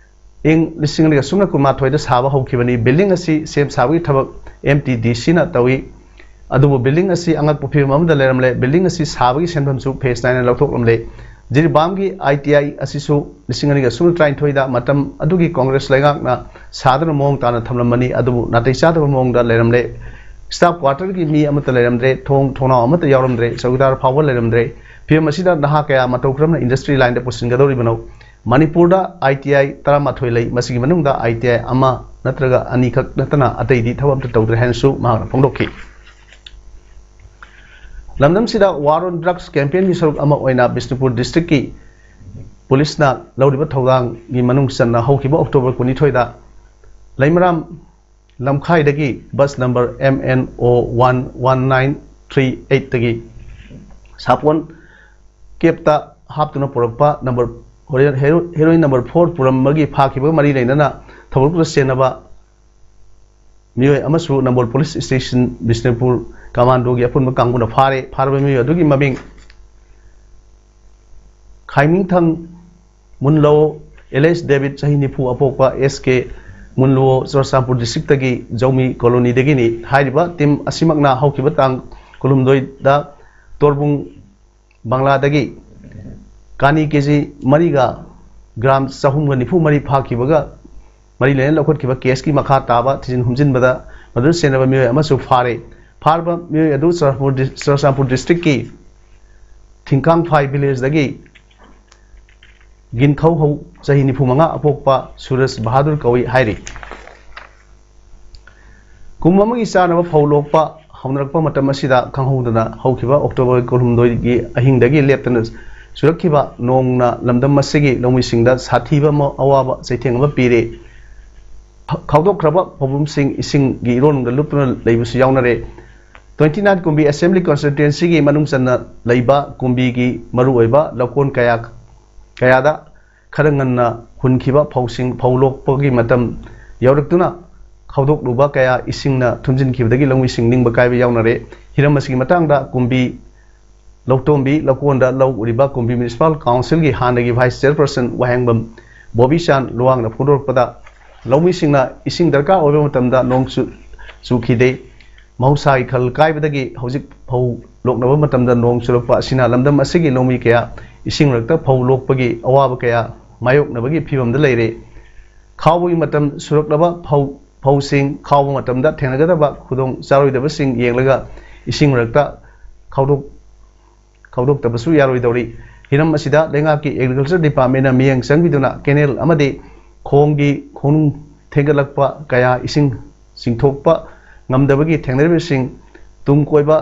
ꯏꯪ ꯂꯤꯁꯤꯡ ꯑꯅꯤꯒ ꯁꯨꯞꯅ ꯀꯨꯟꯃꯥꯊꯣꯏꯗ ꯁꯥꯕ ꯍꯧꯈꯤꯕꯅꯤ꯫ ꯕꯤꯜꯗꯤꯡ ꯑꯁꯤ ꯁꯦꯝ ꯁꯥꯕꯒꯤ ꯊꯕꯛ ꯑꯦꯝ ꯇꯤ ꯗꯤ ꯁꯤꯅ ꯇꯧꯏ꯫ ꯑꯗꯨꯕꯨ ꯕꯤꯜꯗꯤꯡ ꯑꯁꯤ ꯑꯉꯛꯄ ꯐꯤꯕꯝ ꯑꯃꯗ ꯂꯩꯔꯝꯂꯦ꯫ ꯕꯤꯜꯗꯤꯡ ꯑꯁꯤ ꯁꯥꯕꯒꯤ ꯁꯦꯟꯐꯝꯁꯨ ꯐꯦꯁ ꯅꯥꯏꯅ ꯂꯧꯊꯣꯛꯂꯝꯂꯦ꯫ ꯖꯤꯔꯤꯕꯥꯝꯒꯤ ꯑꯥꯏ ꯇꯤ ꯑꯥꯏ ꯑꯁꯤꯁꯨ ꯂꯤꯁꯤꯡ ꯑꯅꯤꯒ ꯁꯨꯞꯅ ꯇꯔꯥꯅꯤꯊꯣꯏꯗ ꯃꯇꯝ ꯑꯗꯨꯒꯤ ꯀꯣꯡꯒ꯭ꯔꯦꯁ ꯂꯩꯉꯥꯛꯅ ꯁꯥꯗꯨꯅ ꯃꯑꯣꯡ ꯇꯥꯅ ꯊꯝꯂꯝꯕꯅꯤ꯫ ꯑꯗꯨꯕꯨ ꯅꯥꯇꯩ ꯆꯥꯗꯕ ꯃꯑꯣꯡꯗ ꯂꯩꯔꯝꯂꯦ꯫ ꯁ꯭ꯇꯥꯐ ꯀ꯭ꯋꯥꯔꯇꯔꯒꯤ ꯃꯤ ꯑꯃꯠꯇ ꯂꯩꯔꯝꯗ꯭ꯔꯦ꯫ ꯊꯣꯡ ꯊꯣꯡꯅꯥꯎ ꯑꯃꯠꯇ ꯌꯥꯎꯔꯝꯗ꯭ꯔꯦ꯫ ꯆꯧꯀꯤꯗꯥꯔ ꯐꯥꯎꯕ ꯂꯩꯔꯝꯗ꯭ꯔꯦ꯫ ꯐꯤꯕꯝ ꯑꯁꯤꯗ ꯅꯍꯥ ꯀꯌꯥ ꯃꯇꯧ ꯀꯔꯝꯅ ꯏꯟꯗꯁꯇ꯭ꯔꯤ ꯂꯥꯏꯟꯗ ꯄꯨꯁꯤꯟꯒꯗꯧꯔꯤꯕꯅꯣ? ꯃꯅꯤꯄꯨꯔꯗ ꯑꯥꯏ ꯇꯤ ꯑꯥꯏ ꯇꯔꯥꯃꯥꯊꯣꯏ ꯂꯩ꯫ ꯃꯁꯤꯒꯤ ꯃꯅꯨꯡꯗ ꯑꯥꯏ ꯇꯤ ꯑꯥꯏ ꯑꯃ ꯅꯠꯇ꯭ꯔꯒ ꯑꯅꯤꯈꯛ ꯅꯠꯇꯅ ꯑꯇꯩꯗꯤ ꯊꯕꯛ ꯑꯝꯇ ꯇꯧꯗ꯭ꯔꯦ ꯍꯥꯏꯅꯁꯨ ꯃꯍꯥꯛꯅ ꯐꯣꯡꯗꯣꯛꯈꯤ꯫ ꯂꯝꯗꯝꯁꯤꯗ War on Drugs campaignꯒꯤ ꯁꯔꯨꯛ ꯑꯃ ꯑꯣꯏꯅ ꯕꯤꯁꯅꯨꯄꯨꯔ ꯗꯤꯁꯇ꯭ꯔꯤꯛꯀꯤ ꯄꯨꯂꯤꯁꯅ ꯂꯧꯔꯤꯕ ꯊꯧꯗꯥꯡꯒꯤ ꯃꯅꯨꯡ ꯆꯟꯅ ꯍꯧꯈꯤꯕ ꯑꯣꯛꯇꯣꯕꯔ ꯀꯨꯟꯅꯤꯊꯣꯏꯗ ꯂꯩꯃꯔꯥꯝ ꯂꯝꯈꯥꯏꯗꯒꯤ bus number M N O one one nine three eight ꯇꯒꯤ ꯁꯥꯄꯣꯟ ꯀꯦꯞꯇ ꯍꯥꯞꯇꯨꯅ ꯄꯨꯔꯛꯄ number hero-, heroin number four ꯄꯨꯔꯝꯕꯒꯤ ꯐꯥꯈꯤꯕꯒ ꯃꯔꯤ ꯂꯩꯅꯅ ꯊꯧꯒꯠꯇꯨꯅ ꯆꯦꯟꯅꯕ ꯃꯤꯑꯣꯏ ꯑꯃꯁꯨ ꯅꯝꯕꯣꯜ ꯄꯨꯂꯤꯁ ꯁ꯭ꯇꯦꯁꯟ ꯕꯤꯁꯅꯨꯄꯨꯔ ꯀꯃꯥꯟꯗꯣꯒꯤ ꯑꯄꯨꯟꯕ ꯀꯥꯡꯕꯨꯅ ꯐꯥꯔꯦ꯫ ꯐꯥꯔꯕ ꯃꯤꯑꯣꯏ ꯑꯗꯨꯒꯤ ꯃꯃꯤꯡ ꯈꯥꯏꯃꯤꯡꯊꯪ ꯃꯨꯟꯂꯣ, ꯑꯦꯂꯦꯁ ꯗꯦꯕꯤꯠ, ꯆꯍꯤ ꯅꯤꯐꯨ ꯑꯄꯣꯛꯄ, S K ꯃꯨꯟꯂꯣ, ꯆꯨꯔꯆꯥꯟꯄꯨꯔ ꯗꯤꯁꯇ꯭ꯔꯤꯛꯇꯒꯤ ꯖꯧꯃꯤ ꯀꯣꯂꯣꯅꯤꯗꯒꯤꯅꯤ꯫ ꯍꯥꯏꯔꯤꯕ ꯇꯤꯝ ꯑꯁꯤꯃꯛꯅ ꯍꯧꯈꯤꯕ ꯇꯥꯡ ꯀꯨꯟꯍꯨꯝꯗꯣꯏꯗ ꯇꯣꯔꯕꯨꯡ ꯕꯪꯂꯥꯗꯒꯤ ꯀꯥꯅꯤ ꯀꯦ ꯖꯤ ꯃꯔꯤꯒ ꯒ꯭ꯔꯥꯝ ꯆꯍꯨꯝꯒ ꯅꯤꯐꯨ ꯃꯔꯤ ꯐꯥꯈꯤꯕꯒ ꯃꯔꯤ ꯂꯩꯅꯅ ꯂꯧꯈꯠꯈꯤꯕ ꯀꯦꯁꯀꯤ ꯃꯈꯥ ꯇꯥꯕ ꯊꯤꯖꯤꯟ ꯍꯨꯝꯖꯤꯟꯕꯗ ꯃꯗꯨꯗ ꯆꯦꯟꯅꯕ ꯃꯤꯑꯣꯏ ꯑꯃꯁꯨ ꯐꯥꯔꯦ꯫ ꯐꯥꯔꯕ ꯃꯤꯑꯣꯏ ꯑꯗꯨ ꯆꯨꯔꯆꯥꯟꯄꯨꯔ ꯗꯤꯁ-, ꯆꯨꯔꯆꯥꯟꯄꯨꯔ ꯗꯤꯁꯇ꯭ꯔꯤꯛꯀꯤ ꯊꯤꯡꯈꯥꯡꯐꯥꯏ ꯚꯤꯂꯦꯖꯗꯒꯤ ꯒꯤꯟꯈꯧꯍꯧ, ꯆꯍꯤ ꯅꯤꯐꯨ ꯃꯉꯥ ꯑꯄꯣꯛꯄ ꯁꯨꯔꯖ ꯕꯍꯥꯗꯨꯔ ꯀꯧꯏ ꯍꯥꯏꯔꯤ꯫ ꯀꯨꯝ ꯑꯃꯒꯤ ꯆꯥꯅꯕ ꯐꯧ ꯂꯣꯛꯄ ꯍꯧꯅꯔꯛꯄ ꯃꯇꯝ ꯑꯁꯤꯗ ꯈꯪꯍꯧꯗꯅ ꯍꯧꯈꯤꯕ ꯑꯣꯛꯇꯣꯕꯔ ꯀꯨꯟꯍꯨꯝꯗꯣꯏꯒꯤ ꯑꯍꯤꯡꯗꯒꯤ ꯂꯦꯞꯇꯅ ꯆꯨꯔꯛꯈꯤꯕ ꯅꯣꯡꯅ ꯂꯝꯗꯝ ꯑꯁꯤꯒꯤ ꯂꯧꯃꯤꯁꯤꯡꯗ ꯁꯥꯊꯤꯕ ꯑꯃ-, ꯑꯋꯥꯕ ꯆꯩꯊꯦꯡ ꯑꯃ ꯄꯤꯔꯦ꯫ ꯈ-, ꯈꯥꯎꯗꯣꯛꯈ꯭ꯔꯕ ꯐꯧꯕꯨꯝꯁꯤꯡ ꯏꯁꯤꯡꯒꯤ ꯏꯔꯣꯟꯅꯨꯡꯗ ꯂꯨꯞꯇꯨꯅ ꯂꯩꯕꯁꯨ ꯌꯥꯎꯅꯔꯦ꯫ Twenty nine ꯀꯨꯝꯕꯤ ꯑꯦꯁꯦꯝꯕ꯭ꯂꯤ ꯀꯟꯁꯇꯤꯇ꯭ꯋꯦꯟꯁꯤꯒꯤ ꯃꯅꯨꯡ ꯆꯟꯅ ꯂꯩꯕ ꯀꯨꯝꯕꯤꯒꯤ ꯃꯔꯨꯑꯣꯏꯕ ꯂꯧꯀꯣꯟ ꯀꯌꯥ ꯀꯌꯥꯗ ꯈꯔ ꯉꯟꯅ ꯍꯨꯟꯈꯤꯕ ꯐꯧꯁꯤꯡ ꯐꯧ ꯂꯣꯛꯄꯒꯤ ꯃꯇꯝ ꯌꯧꯔꯛꯇꯨꯅ ꯈꯥꯎꯗꯣꯛꯂꯨꯕ ꯀꯌꯥ ꯏꯁꯤꯡꯅ ꯊꯨꯝꯖꯤꯟꯈꯤꯕꯗꯒꯤ ꯂꯧꯃꯤꯁꯤꯡ ꯅꯤꯡꯕ ꯀꯥꯏꯕ ꯌꯥꯎꯅꯔꯦ꯫ ꯍꯤꯔꯝ ꯑꯁꯤꯒꯤ ꯃꯇꯥꯡꯗ ꯀꯨꯝꯕꯤ ꯂꯧꯇꯣꯝꯕꯤ ꯂꯧꯀꯣꯟꯗ ꯂꯧ ꯎꯔꯤꯕ ꯀꯨꯝꯕꯤ ꯃ꯭ꯌꯨꯅꯤꯁꯤꯄꯥꯜ ꯀꯥꯎꯟꯁꯤꯜꯒꯤ ꯍꯥꯟꯅꯒꯤ ꯚꯥꯏꯁ ꯆꯤꯌꯔꯄꯔꯁꯟ ꯋꯥꯍꯦꯡꯕꯝ ꯕꯣꯕꯤꯆꯥꯟ ꯂꯨꯋꯥꯡꯅ ꯐꯣꯡꯗꯣꯔꯛꯄꯗ, ꯂꯧꯃꯤꯁꯤꯡꯅ ꯏꯁꯤꯡ ꯗꯔꯀꯥꯔ ꯑꯣꯏꯕ ꯃꯇꯝꯗ ꯅꯣꯡ ꯆꯨ-, ꯆꯨꯈꯤꯗꯦ꯫ ꯃꯍꯧꯁꯥꯒꯤ ꯈꯜ ꯀꯥꯏꯕꯗꯒꯤ ꯍꯧꯖꯤꯛ ꯐꯧ ꯂꯣꯛꯅꯕ ꯃꯇꯝꯗ ꯅꯣꯡ ꯆꯨꯔꯛꯄ ꯑꯁꯤꯅ ꯂꯝꯗꯝ ꯑꯁꯤꯒꯤ ꯂꯧꯃꯤ ꯀꯌꯥ ꯏꯁꯤꯡ ꯃꯔꯛꯇ ꯐꯧ ꯂꯣꯛꯄꯒꯤ ꯑꯋꯥꯕ ꯀꯌꯥ ꯃꯥꯌꯣꯛꯅꯕꯒꯤ ꯐꯤꯕꯝꯗ ꯂꯩꯔꯦ꯫ ꯈꯥꯎꯕꯒꯤ ꯃꯇꯝ ꯁꯨꯔꯛꯂꯕ ꯐꯧ, ꯐꯧꯁꯤꯡ ꯈꯥꯎꯕ ꯃꯇꯝꯗ ꯊꯦꯡꯅꯒꯗꯕ ꯈꯨꯗꯣꯡ ꯆꯥꯔꯣꯏꯗꯕꯁꯤꯡ ꯌꯦꯡꯂꯒ ꯏꯁꯤꯡ ꯃꯔꯛꯇ ꯈꯥꯎꯗꯣꯛ-, ꯈꯥꯎꯗꯣꯛꯇꯕꯁꯨ ꯌꯥꯔꯣꯏꯗꯧꯔꯤ꯫ ꯍꯤꯔꯝ ꯑꯁꯤꯗ ꯂꯩꯉꯥꯛꯀꯤ ꯑꯦꯒ꯭ꯔꯤꯀꯜꯆꯔ ꯗꯤꯄꯥꯔꯠꯃꯦꯟꯅ ꯃꯤꯠꯌꯦꯡ ꯆꯪꯕꯤꯗꯨꯅ ꯀꯦꯅꯦꯜ ꯑꯃꯗꯤ ꯈꯣꯡꯒꯤ ꯈꯣꯡꯅꯨꯡ ꯊꯦꯡꯒꯠꯂꯛꯄ ꯀꯌꯥ ꯏꯁꯤꯡ ꯆꯤꯡꯊꯣꯛꯄ ꯉꯝꯗꯕꯒꯤ ꯊꯦꯡꯅꯔꯤꯕꯁꯤꯡ ꯇꯨꯡ ꯀꯣꯏꯕ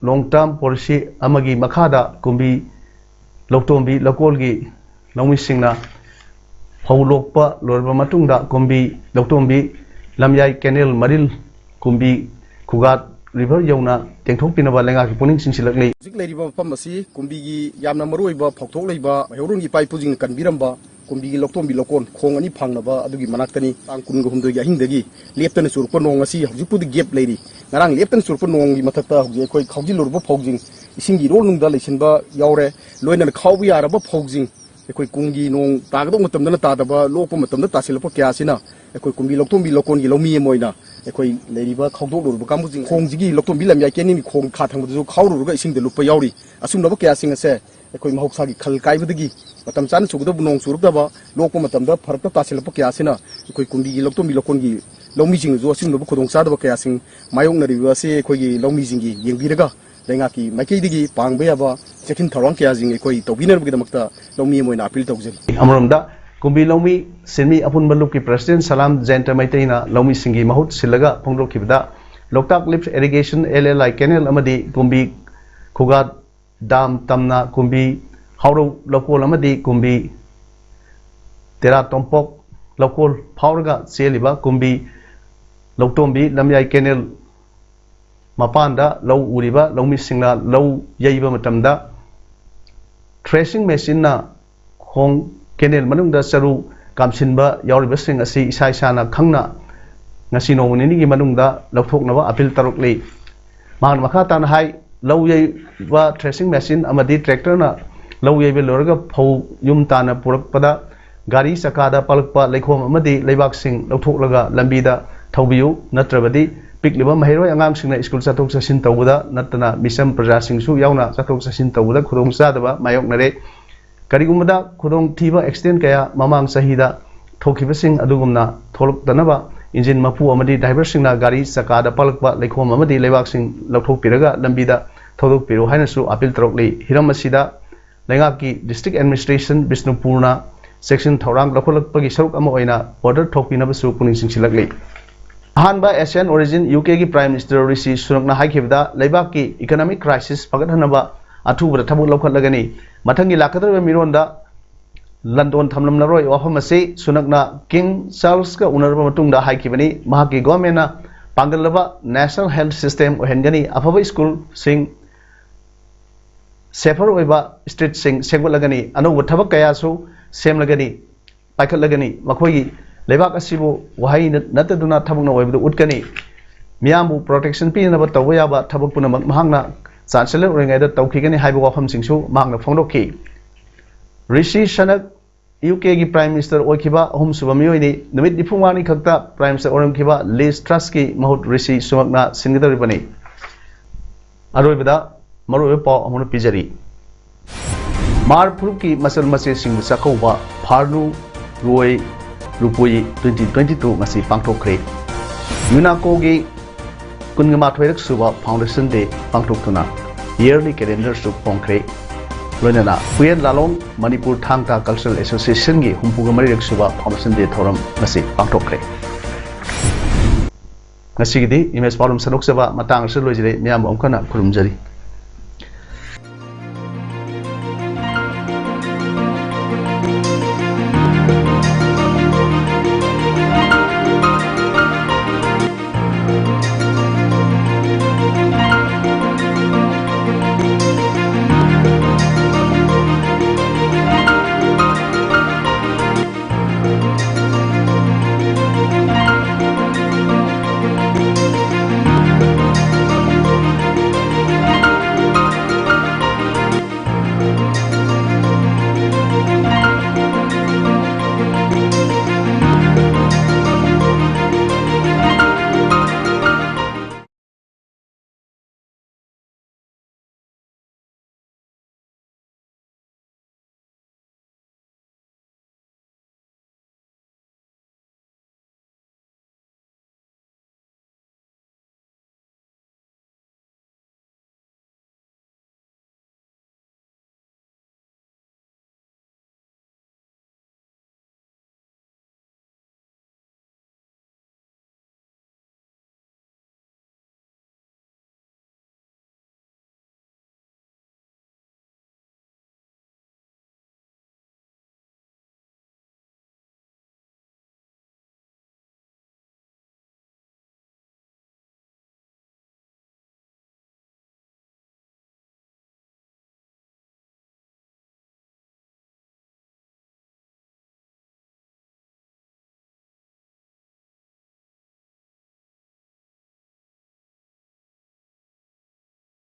ꯂꯣꯡ ꯇꯥꯔꯝ ꯄꯣꯂꯤꯁꯤ ꯑꯃꯒꯤ ꯃꯈꯥꯗ ꯀꯨꯝꯕꯤ ꯂꯧꯇꯣꯝꯕꯤ ꯂꯧꯀꯣꯜꯒꯤ ꯂꯧꯃꯤꯁꯤꯡꯅ ꯐꯧ ꯂꯣꯛꯄ ꯂꯣꯏꯔꯕ ꯃꯇꯨꯡꯗ ꯀꯨꯝꯕꯤ ꯂꯧꯇꯣꯝꯕꯤ ꯂꯝꯌꯥꯏ ꯀꯦꯅꯦꯜ ꯃꯔꯤꯜ ꯀꯨꯝꯕꯤ ꯈꯨꯒꯥꯠ ꯔꯤꯚꯔ ꯌꯧꯅ ꯇꯦꯡꯊꯣꯛꯄꯤꯅꯕ ꯂꯩꯉꯥꯛꯀꯤ ꯄꯨꯛꯅꯤꯡ ꯆꯤꯡꯁꯤꯜꯂꯛꯂꯤ꯫ ꯍꯧꯖꯤꯛ ꯂꯩꯔꯤꯕ ꯃꯐꯝ ꯑꯁꯤ ꯀꯨꯝꯕꯤꯒꯤ ꯌꯥꯝꯅ ꯃꯔꯨꯑꯣꯏꯕ ꯐꯧꯊꯣꯛ ꯂꯩꯕ ꯃꯩꯍꯧꯔꯣꯟꯒꯤ ꯏꯄꯥ ꯏꯄꯨꯁꯤꯡꯅ ꯀꯟꯕꯤꯔꯝꯕ ꯀꯨꯝꯕꯤꯒꯤ ꯂꯧꯇꯣꯝꯕꯤ ꯂꯧꯀꯣꯟ ꯈꯣꯡ ꯑꯅꯤ ꯐꯥꯡꯅꯕ ꯑꯗꯨꯒꯤ ꯃꯅꯥꯛꯇꯅꯤ꯫ ꯇꯥꯡ ꯀꯨꯟꯒ ꯍꯨꯝꯗꯣꯏꯒꯤ ꯑꯍꯤꯡꯗꯒꯤ ꯂꯦꯞꯇꯅ ꯆꯨꯔꯛꯄ ꯅꯣꯡ ꯑꯁꯤ ꯍꯧꯖꯤꯛꯄꯨꯗꯤ ꯒꯦꯞ ꯂꯩꯔꯤ꯫ ꯉꯔꯥꯡ ꯂꯦꯞꯇꯅ ꯆꯨꯔꯛꯄ ꯅꯣꯡꯒꯤ ꯃꯊꯛꯇ ꯍꯧꯖꯤꯛ ꯑꯩꯈꯣꯏ ꯈꯥꯎꯖꯤꯜꯂꯨꯔꯕ ꯐꯧꯁꯤꯡ ꯏꯁꯤꯡꯒꯤ ꯏꯔꯣꯜꯅꯨꯡꯗ ꯂꯩꯁꯤꯟꯕ ꯌꯥꯎꯔꯦ꯫ ꯂꯣꯏꯅꯅ ꯈꯥꯎꯕ ꯌꯥꯔꯕ ꯐꯧꯁꯤꯡ ꯑꯩꯈꯣꯏ ꯀꯨꯝꯒꯤ ꯅꯣꯡ ꯇꯥꯒꯗꯧꯕ ꯃꯇꯝꯗꯅ ꯇꯥꯗꯕ, ꯂꯣꯛꯄ ꯃꯇꯝꯗ ꯇꯥꯁꯤꯜꯂꯛꯄ ꯀꯌꯥ ꯑꯁꯤꯅ ꯑꯩꯈꯣꯏ ꯀꯨꯝꯕꯤ ꯂꯧꯇꯣꯝꯕꯤ ꯂꯧꯀꯣꯟꯒꯤ ꯂꯧꯃꯤ ꯑꯃ ꯑꯣꯏꯅ ꯑꯩꯈꯣꯏ ꯂꯩꯔꯤꯕ ꯈꯥꯎꯗꯣꯛꯂꯨꯔꯕ ꯀꯥꯡꯕꯨꯁꯤꯡ ꯈꯣꯡꯁꯤꯒꯤ ꯂꯧꯇꯣꯝꯕꯤ ꯂꯝꯌꯥꯏ ꯀꯦꯅꯦꯜꯒꯤ ꯈꯣꯡ ꯈꯥ ꯊꯪꯕꯗꯁꯨ ꯈꯥꯎꯔꯨꯔꯒ ꯏꯁꯤꯡꯗ ꯂꯨꯞꯄ ꯌꯥꯎꯔꯤ꯫ ꯑꯁꯨꯝꯂꯕ ꯀꯌꯥꯁꯤꯡ ꯑꯁꯦ ꯑꯩꯈꯣꯏ ꯃꯍꯧꯁꯥꯒꯤ ꯈꯜ ꯀꯥꯏꯕꯗꯒꯤ ꯃꯇꯝ ꯆꯥꯅ ꯆꯨꯒꯗꯕ ꯅꯣꯡ ꯆꯨꯔꯛꯇꯕ, ꯂꯣꯛꯄ ꯃꯇꯝꯗ ꯐꯔꯛꯇ ꯇꯥꯁꯤꯜꯂꯛꯄ ꯀꯌꯥ ꯑꯁꯤꯅ ꯑꯩꯈꯣꯏ ꯀꯨꯝꯕꯤꯒꯤ ꯂꯧꯇꯣꯝꯕꯤ ꯂꯧꯀꯣꯟꯒꯤ ꯂꯧꯃꯤꯁꯤꯡꯅꯁꯨ ꯑꯁꯤꯒꯨꯝꯂꯕ ꯈꯨꯗꯣꯡꯆꯥꯗꯕ ꯀꯌꯥꯁꯤꯡ ꯃꯥꯌꯣꯛꯅꯔꯤꯕ ꯑꯁꯤ ꯑꯩꯈꯣꯏꯒꯤ ꯂꯧꯃꯤꯁꯤꯡꯒꯤ ꯌꯦꯡꯕꯤꯔꯒ ꯂꯩꯉꯥꯛꯀꯤ ꯃꯥꯏꯀꯩꯗꯒꯤ ꯄꯥꯡꯕ ꯌꯥꯕ ꯆꯦꯛꯁꯤꯟ ꯊꯧꯔꯥꯡ ꯀꯌꯥꯁꯤꯡ ꯑꯩꯈꯣꯏ ꯇꯧꯕꯤꯅꯕꯒꯤꯗꯃꯛꯇ ꯂꯧꯃꯤ ꯑꯃ ꯑꯣꯏꯅ ꯑꯄꯤꯜ ꯇꯧꯖꯔꯤ꯫ ꯑꯃꯔꯣꯝꯗ ꯀꯨꯝꯕꯤ ꯂꯧꯃꯤ ꯁꯤꯟꯃꯤ ꯑꯄꯨꯟꯕ ꯂꯨꯞꯀꯤ ꯄ꯭ꯔꯁꯤꯗꯦꯟ ꯁꯂꯥꯝ ꯖꯌꯟꯇ ꯃꯩꯇꯩꯅ ꯂꯧꯃꯤꯁꯤꯡꯒꯤ ꯃꯍꯨꯠ ꯁꯤꯜꯂꯒ ꯐꯣꯡꯗꯣꯛꯈꯤꯕꯗ, ꯂꯣꯛꯇꯥꯛ ꯂꯤꯐ ꯏꯔꯤꯒꯦꯁꯟ, ꯑꯦꯜ ꯑꯦꯜ ꯑꯥꯏ, ꯀꯦꯅꯦꯜ ꯑꯃꯗꯤ ꯀꯨꯝꯕꯤ ꯈꯨꯒꯥꯠ ꯗꯥꯝ ꯇꯝꯅ ꯀꯨꯝꯕꯤ ꯍꯥꯎꯔꯧ ꯂꯧꯀꯣꯜ ꯑꯃꯗꯤ ꯀꯨꯝꯕꯤ ꯇꯦꯔꯥ ꯇꯣꯝꯄꯣꯛ ꯂꯧꯀꯣꯜ ꯐꯥꯎꯔꯒ ꯆꯦꯜꯂꯤꯕ ꯀꯨꯝꯕꯤ ꯂꯧꯇꯣꯝꯕꯤ ꯂꯝꯌꯥꯏ ꯀꯦꯅꯦꯜ ꯃꯄꯥꯟꯗ ꯂꯧ ꯎꯔꯤꯕ ꯂꯧꯃꯤꯁꯤꯡꯅ ꯂꯧ ꯌꯩꯕ ꯃꯇꯝꯗ ꯊ꯭ꯔꯦꯁꯤꯡ ꯃꯦꯆꯤꯟꯅ ꯈꯣꯡ ꯀꯦꯅꯦꯜ ꯃꯅꯨꯡꯗ ꯆꯔꯨ ꯀꯥꯝꯁꯤꯟꯕ ꯌꯥꯎꯔꯤꯕꯁꯤꯡ ꯑꯁꯤ ꯏꯁꯥ ꯏꯁꯥꯅ ꯈꯪꯅ ꯉꯁꯤ ꯅꯣꯡꯃ ꯅꯤꯅꯤꯒꯤ ꯃꯅꯨꯡꯗ ꯂꯧꯊꯣꯛꯅꯕ ꯑꯄꯤꯜ ꯇꯧꯔꯛꯂꯤ꯫ ꯃꯍꯥꯛꯅ ꯃꯈꯥ ꯇꯥꯅ ꯍꯥꯏ, ꯂꯧ ꯌꯩꯕ threshing machine ꯑꯃꯗꯤ tractorꯅ ꯂꯧ ꯌꯩꯕ ꯂꯣꯏꯔꯒ ꯐꯧ ꯌꯨꯝ ꯇꯥꯅ ꯄꯨꯔꯛꯄꯗ ꯒꯥꯔꯤ ꯆꯀꯥꯗ ꯄꯛꯂꯛꯄ ꯂꯩꯈꯣꯝ ꯑꯃꯗꯤ ꯂꯩꯕꯥꯛꯁꯤꯡ ꯂꯧꯊꯣꯛꯂꯒ ꯂꯝꯕꯤꯗ ꯊꯧꯕꯤꯌꯨ, ꯅꯠꯇ꯭ꯔꯕꯗꯤ ꯄꯤꯛꯂꯤꯕ ꯃꯍꯩꯔꯣꯏ ꯑꯉꯥꯡꯁꯤꯡꯅ ꯁ꯭ꯀꯨꯜ ꯆꯠꯊꯣꯛ ꯆꯠꯁꯤꯟ ꯇꯧꯕꯗ ꯅꯠꯇꯅ ꯃꯤꯆꯝ ꯄ꯭ꯔꯖꯥꯁꯤꯡꯁꯨ ꯌꯥꯎꯅ ꯆꯠꯊꯣꯛ ꯆꯠꯁꯤꯟ ꯇꯧꯕꯗ ꯈꯨꯗꯣꯡꯆꯥꯗꯕ ꯃꯥꯌꯣꯛꯅꯔꯦ꯫ ꯀꯔꯤꯒꯨꯝꯕꯗ ꯈꯨꯗꯣꯡꯊꯤꯕ accident ꯀꯌꯥ ꯃꯃꯥꯡ ꯆꯍꯤꯗ ꯊꯣꯛꯈꯤꯕꯁꯤꯡ ꯑꯗꯨꯒꯨꯝꯅ ꯊꯣꯛꯂꯛꯇꯅꯕ engine ꯃꯄꯨ ꯑꯃꯗꯤ driverꯁꯤꯡꯅ ꯒꯥꯔꯤ ꯆꯀꯥꯗ ꯄꯛꯂꯛꯄ ꯂꯩꯈꯣꯝ ꯑꯃꯗꯤ ꯂꯩꯕꯥꯛꯁꯤꯡ ꯂꯧꯊꯣꯛꯄꯤꯔꯒ ꯂꯝꯕꯤꯗ ꯊꯧꯗꯣꯛꯄꯤꯔꯨ ꯍꯥꯏꯅꯁꯨ ꯑꯄꯤꯜ ꯇꯧꯔꯛꯂꯤ꯫ ꯍꯤꯔꯝ ꯑꯁꯤꯗ ꯂꯩꯉꯥꯛꯀꯤ district administration ꯕꯤꯁꯅꯨꯄꯨꯔꯅ ꯆꯦꯛꯁꯤꯟ ꯊꯧꯔꯥꯡ ꯂꯧꯈꯠꯂꯛꯄꯒꯤ ꯁꯔꯨꯛ ꯑꯃ ꯑꯣꯏꯅ order ꯊꯣꯛꯄꯤꯅꯕꯁꯨ ꯄꯨꯛꯅꯤꯡ ꯆꯤꯡꯁꯤꯜꯂꯛꯂꯤ꯫ ꯑꯍꯥꯟꯕ Asian origin UKꯒꯤ Prime Minister ꯔꯤꯁꯤ ꯁꯨꯅꯛꯅ ꯍꯥꯏꯈꯤꯕꯗ, ꯂꯩꯕꯥꯛꯀꯤ economic crisis ꯐꯒꯠꯍꯟꯅꯕ ꯑꯊꯨꯕꯗ ꯊꯕꯛ ꯂꯧꯈꯠꯂꯒꯅꯤ꯫ ꯃꯊꯪꯒꯤ ꯂꯥꯛꯀꯗꯧꯔꯤꯕ ꯃꯤꯔꯣꯟꯗ ꯂꯟꯗꯣꯟ ꯊꯝꯂꯝꯂꯔꯣꯏ꯫ ꯋꯥꯐꯝ ꯑꯁꯤ ꯁꯨꯅꯛꯅ King Charlesꯀ ꯎꯅꯔꯕ ꯃꯇꯨꯡꯗ ꯍꯥꯏꯈꯤꯕꯅꯤ꯫ ꯃꯍꯥꯛꯀꯤ governmentꯅ ꯄꯥꯡꯒꯜꯂꯕ national health system ꯑꯣꯏꯍꯟꯒꯅꯤ, ꯑꯐꯕ ꯁ꯭ꯀꯨꯜꯁꯤꯡ, safer ꯑꯣꯏꯕ streetꯁꯤꯡ ꯁꯦꯝꯒꯠꯂꯒꯅꯤ, ꯑꯅꯧꯕ ꯊꯕꯛ ꯀꯌꯥꯁꯨ ꯁꯦꯝꯂꯒꯅꯤ, ꯄꯥꯏꯈꯠꯂꯒꯅꯤ꯫ ꯃꯈꯣꯏꯒꯤ ꯂꯩꯕꯥꯛ ꯑꯁꯤꯕꯨ ꯋꯥꯍꯩ ꯅꯠ-, ꯅꯠꯇꯗꯨꯅ ꯊꯕꯛꯅ ꯑꯣꯏꯕꯗꯨ ꯎꯠꯀꯅꯤ꯫ ꯃꯤꯌꯥꯝꯕꯨ protection ꯄꯤꯅꯅꯕ ꯇꯧꯕ ꯌꯥꯕ ꯊꯕꯛ ꯄꯨꯝꯅꯃꯛ ꯃꯍꯥꯛꯅ Chancellor ꯑꯣꯏꯔꯤꯉꯩꯗ ꯇꯧꯈꯤꯒꯅꯤ ꯍꯥꯏꯕ ꯋꯥꯐꯝꯁꯤꯡꯁꯨ ꯃꯍꯥꯛꯅ ꯐꯣꯡꯗꯣꯛꯈꯤ꯫ ꯔꯤꯁꯤ ꯁꯅꯛ UKꯒꯤ Prime Minister ꯑꯣꯏꯈꯤꯕ ꯑꯍꯨꯝꯁꯨꯕ ꯃꯤꯑꯣꯏꯅꯤ꯫ ꯅꯨꯃꯤꯠ ꯅꯤꯐꯨ ꯃꯉꯥꯅꯤ ꯈꯛꯇ Prime Minister ꯑꯣꯏꯔꯝꯈꯤꯕ ꯂꯤꯖ ꯇ꯭ꯔꯁꯀꯤ ꯃꯍꯨꯠ ꯔꯤꯁꯤ ꯁꯨꯅꯛꯅ ꯁꯤꯟꯒꯗꯧꯔꯤꯕꯅꯤ꯫ ꯑꯔꯣꯏꯕꯗ ꯃꯔꯨꯑꯣꯏꯕ ꯄꯥꯎ ꯑꯃꯨꯛ ꯄꯤꯖꯔꯤ꯫ ꯃꯥꯔ ꯐꯨꯔꯨꯞꯀꯤ ꯃꯆꯜ ꯃꯆꯦꯁꯤꯡꯕꯨ ꯆꯥꯛꯀꯧꯕ ꯐꯥꯔꯅꯨ ꯔꯨꯑꯣꯏ ꯔꯨꯄꯨꯏ twenty twenty two ꯉꯁꯤ ꯄꯥꯡꯊꯣꯛꯈ꯭ꯔꯦ꯫ UNESCOꯒꯤ ꯀꯨꯟꯒ ꯃꯥꯊꯣꯏꯔꯛ ꯁꯨꯕ Foundation Day ꯄꯥꯡꯊꯣꯛꯇꯨꯅ yearly calendarꯁꯨ ꯐꯣꯡꯈ꯭ꯔꯦ꯫ ꯂꯣꯏꯅꯅ ꯍꯨꯌꯦꯟ ꯂꯥꯂꯣꯡ ꯃꯅꯤꯄꯨꯔ ꯊꯥꯡ ꯇꯥ Cultural Associationꯒꯤ ꯍꯨꯝꯐꯨꯒ ꯃꯔꯤꯔꯛ ꯁꯨꯕ Foundation Day ꯊꯧꯔꯝ ꯉꯁꯤ ꯄꯥꯡꯊꯣꯛꯈ꯭ꯔꯦ꯫ ꯉꯁꯤꯒꯤꯗꯤ ꯏꯃꯦꯖ ꯄꯥꯎꯔꯝ ꯁꯟꯗꯣꯛꯆꯕ ꯃꯇꯥꯡ ꯑꯁꯤꯗ ꯂꯣꯏꯖꯔꯦ꯫ ꯃꯤꯌꯥꯝꯕꯨ ꯑꯃꯨꯛ ꯍꯟꯅ ꯈꯨꯔꯨꯝꯖꯔꯤ꯫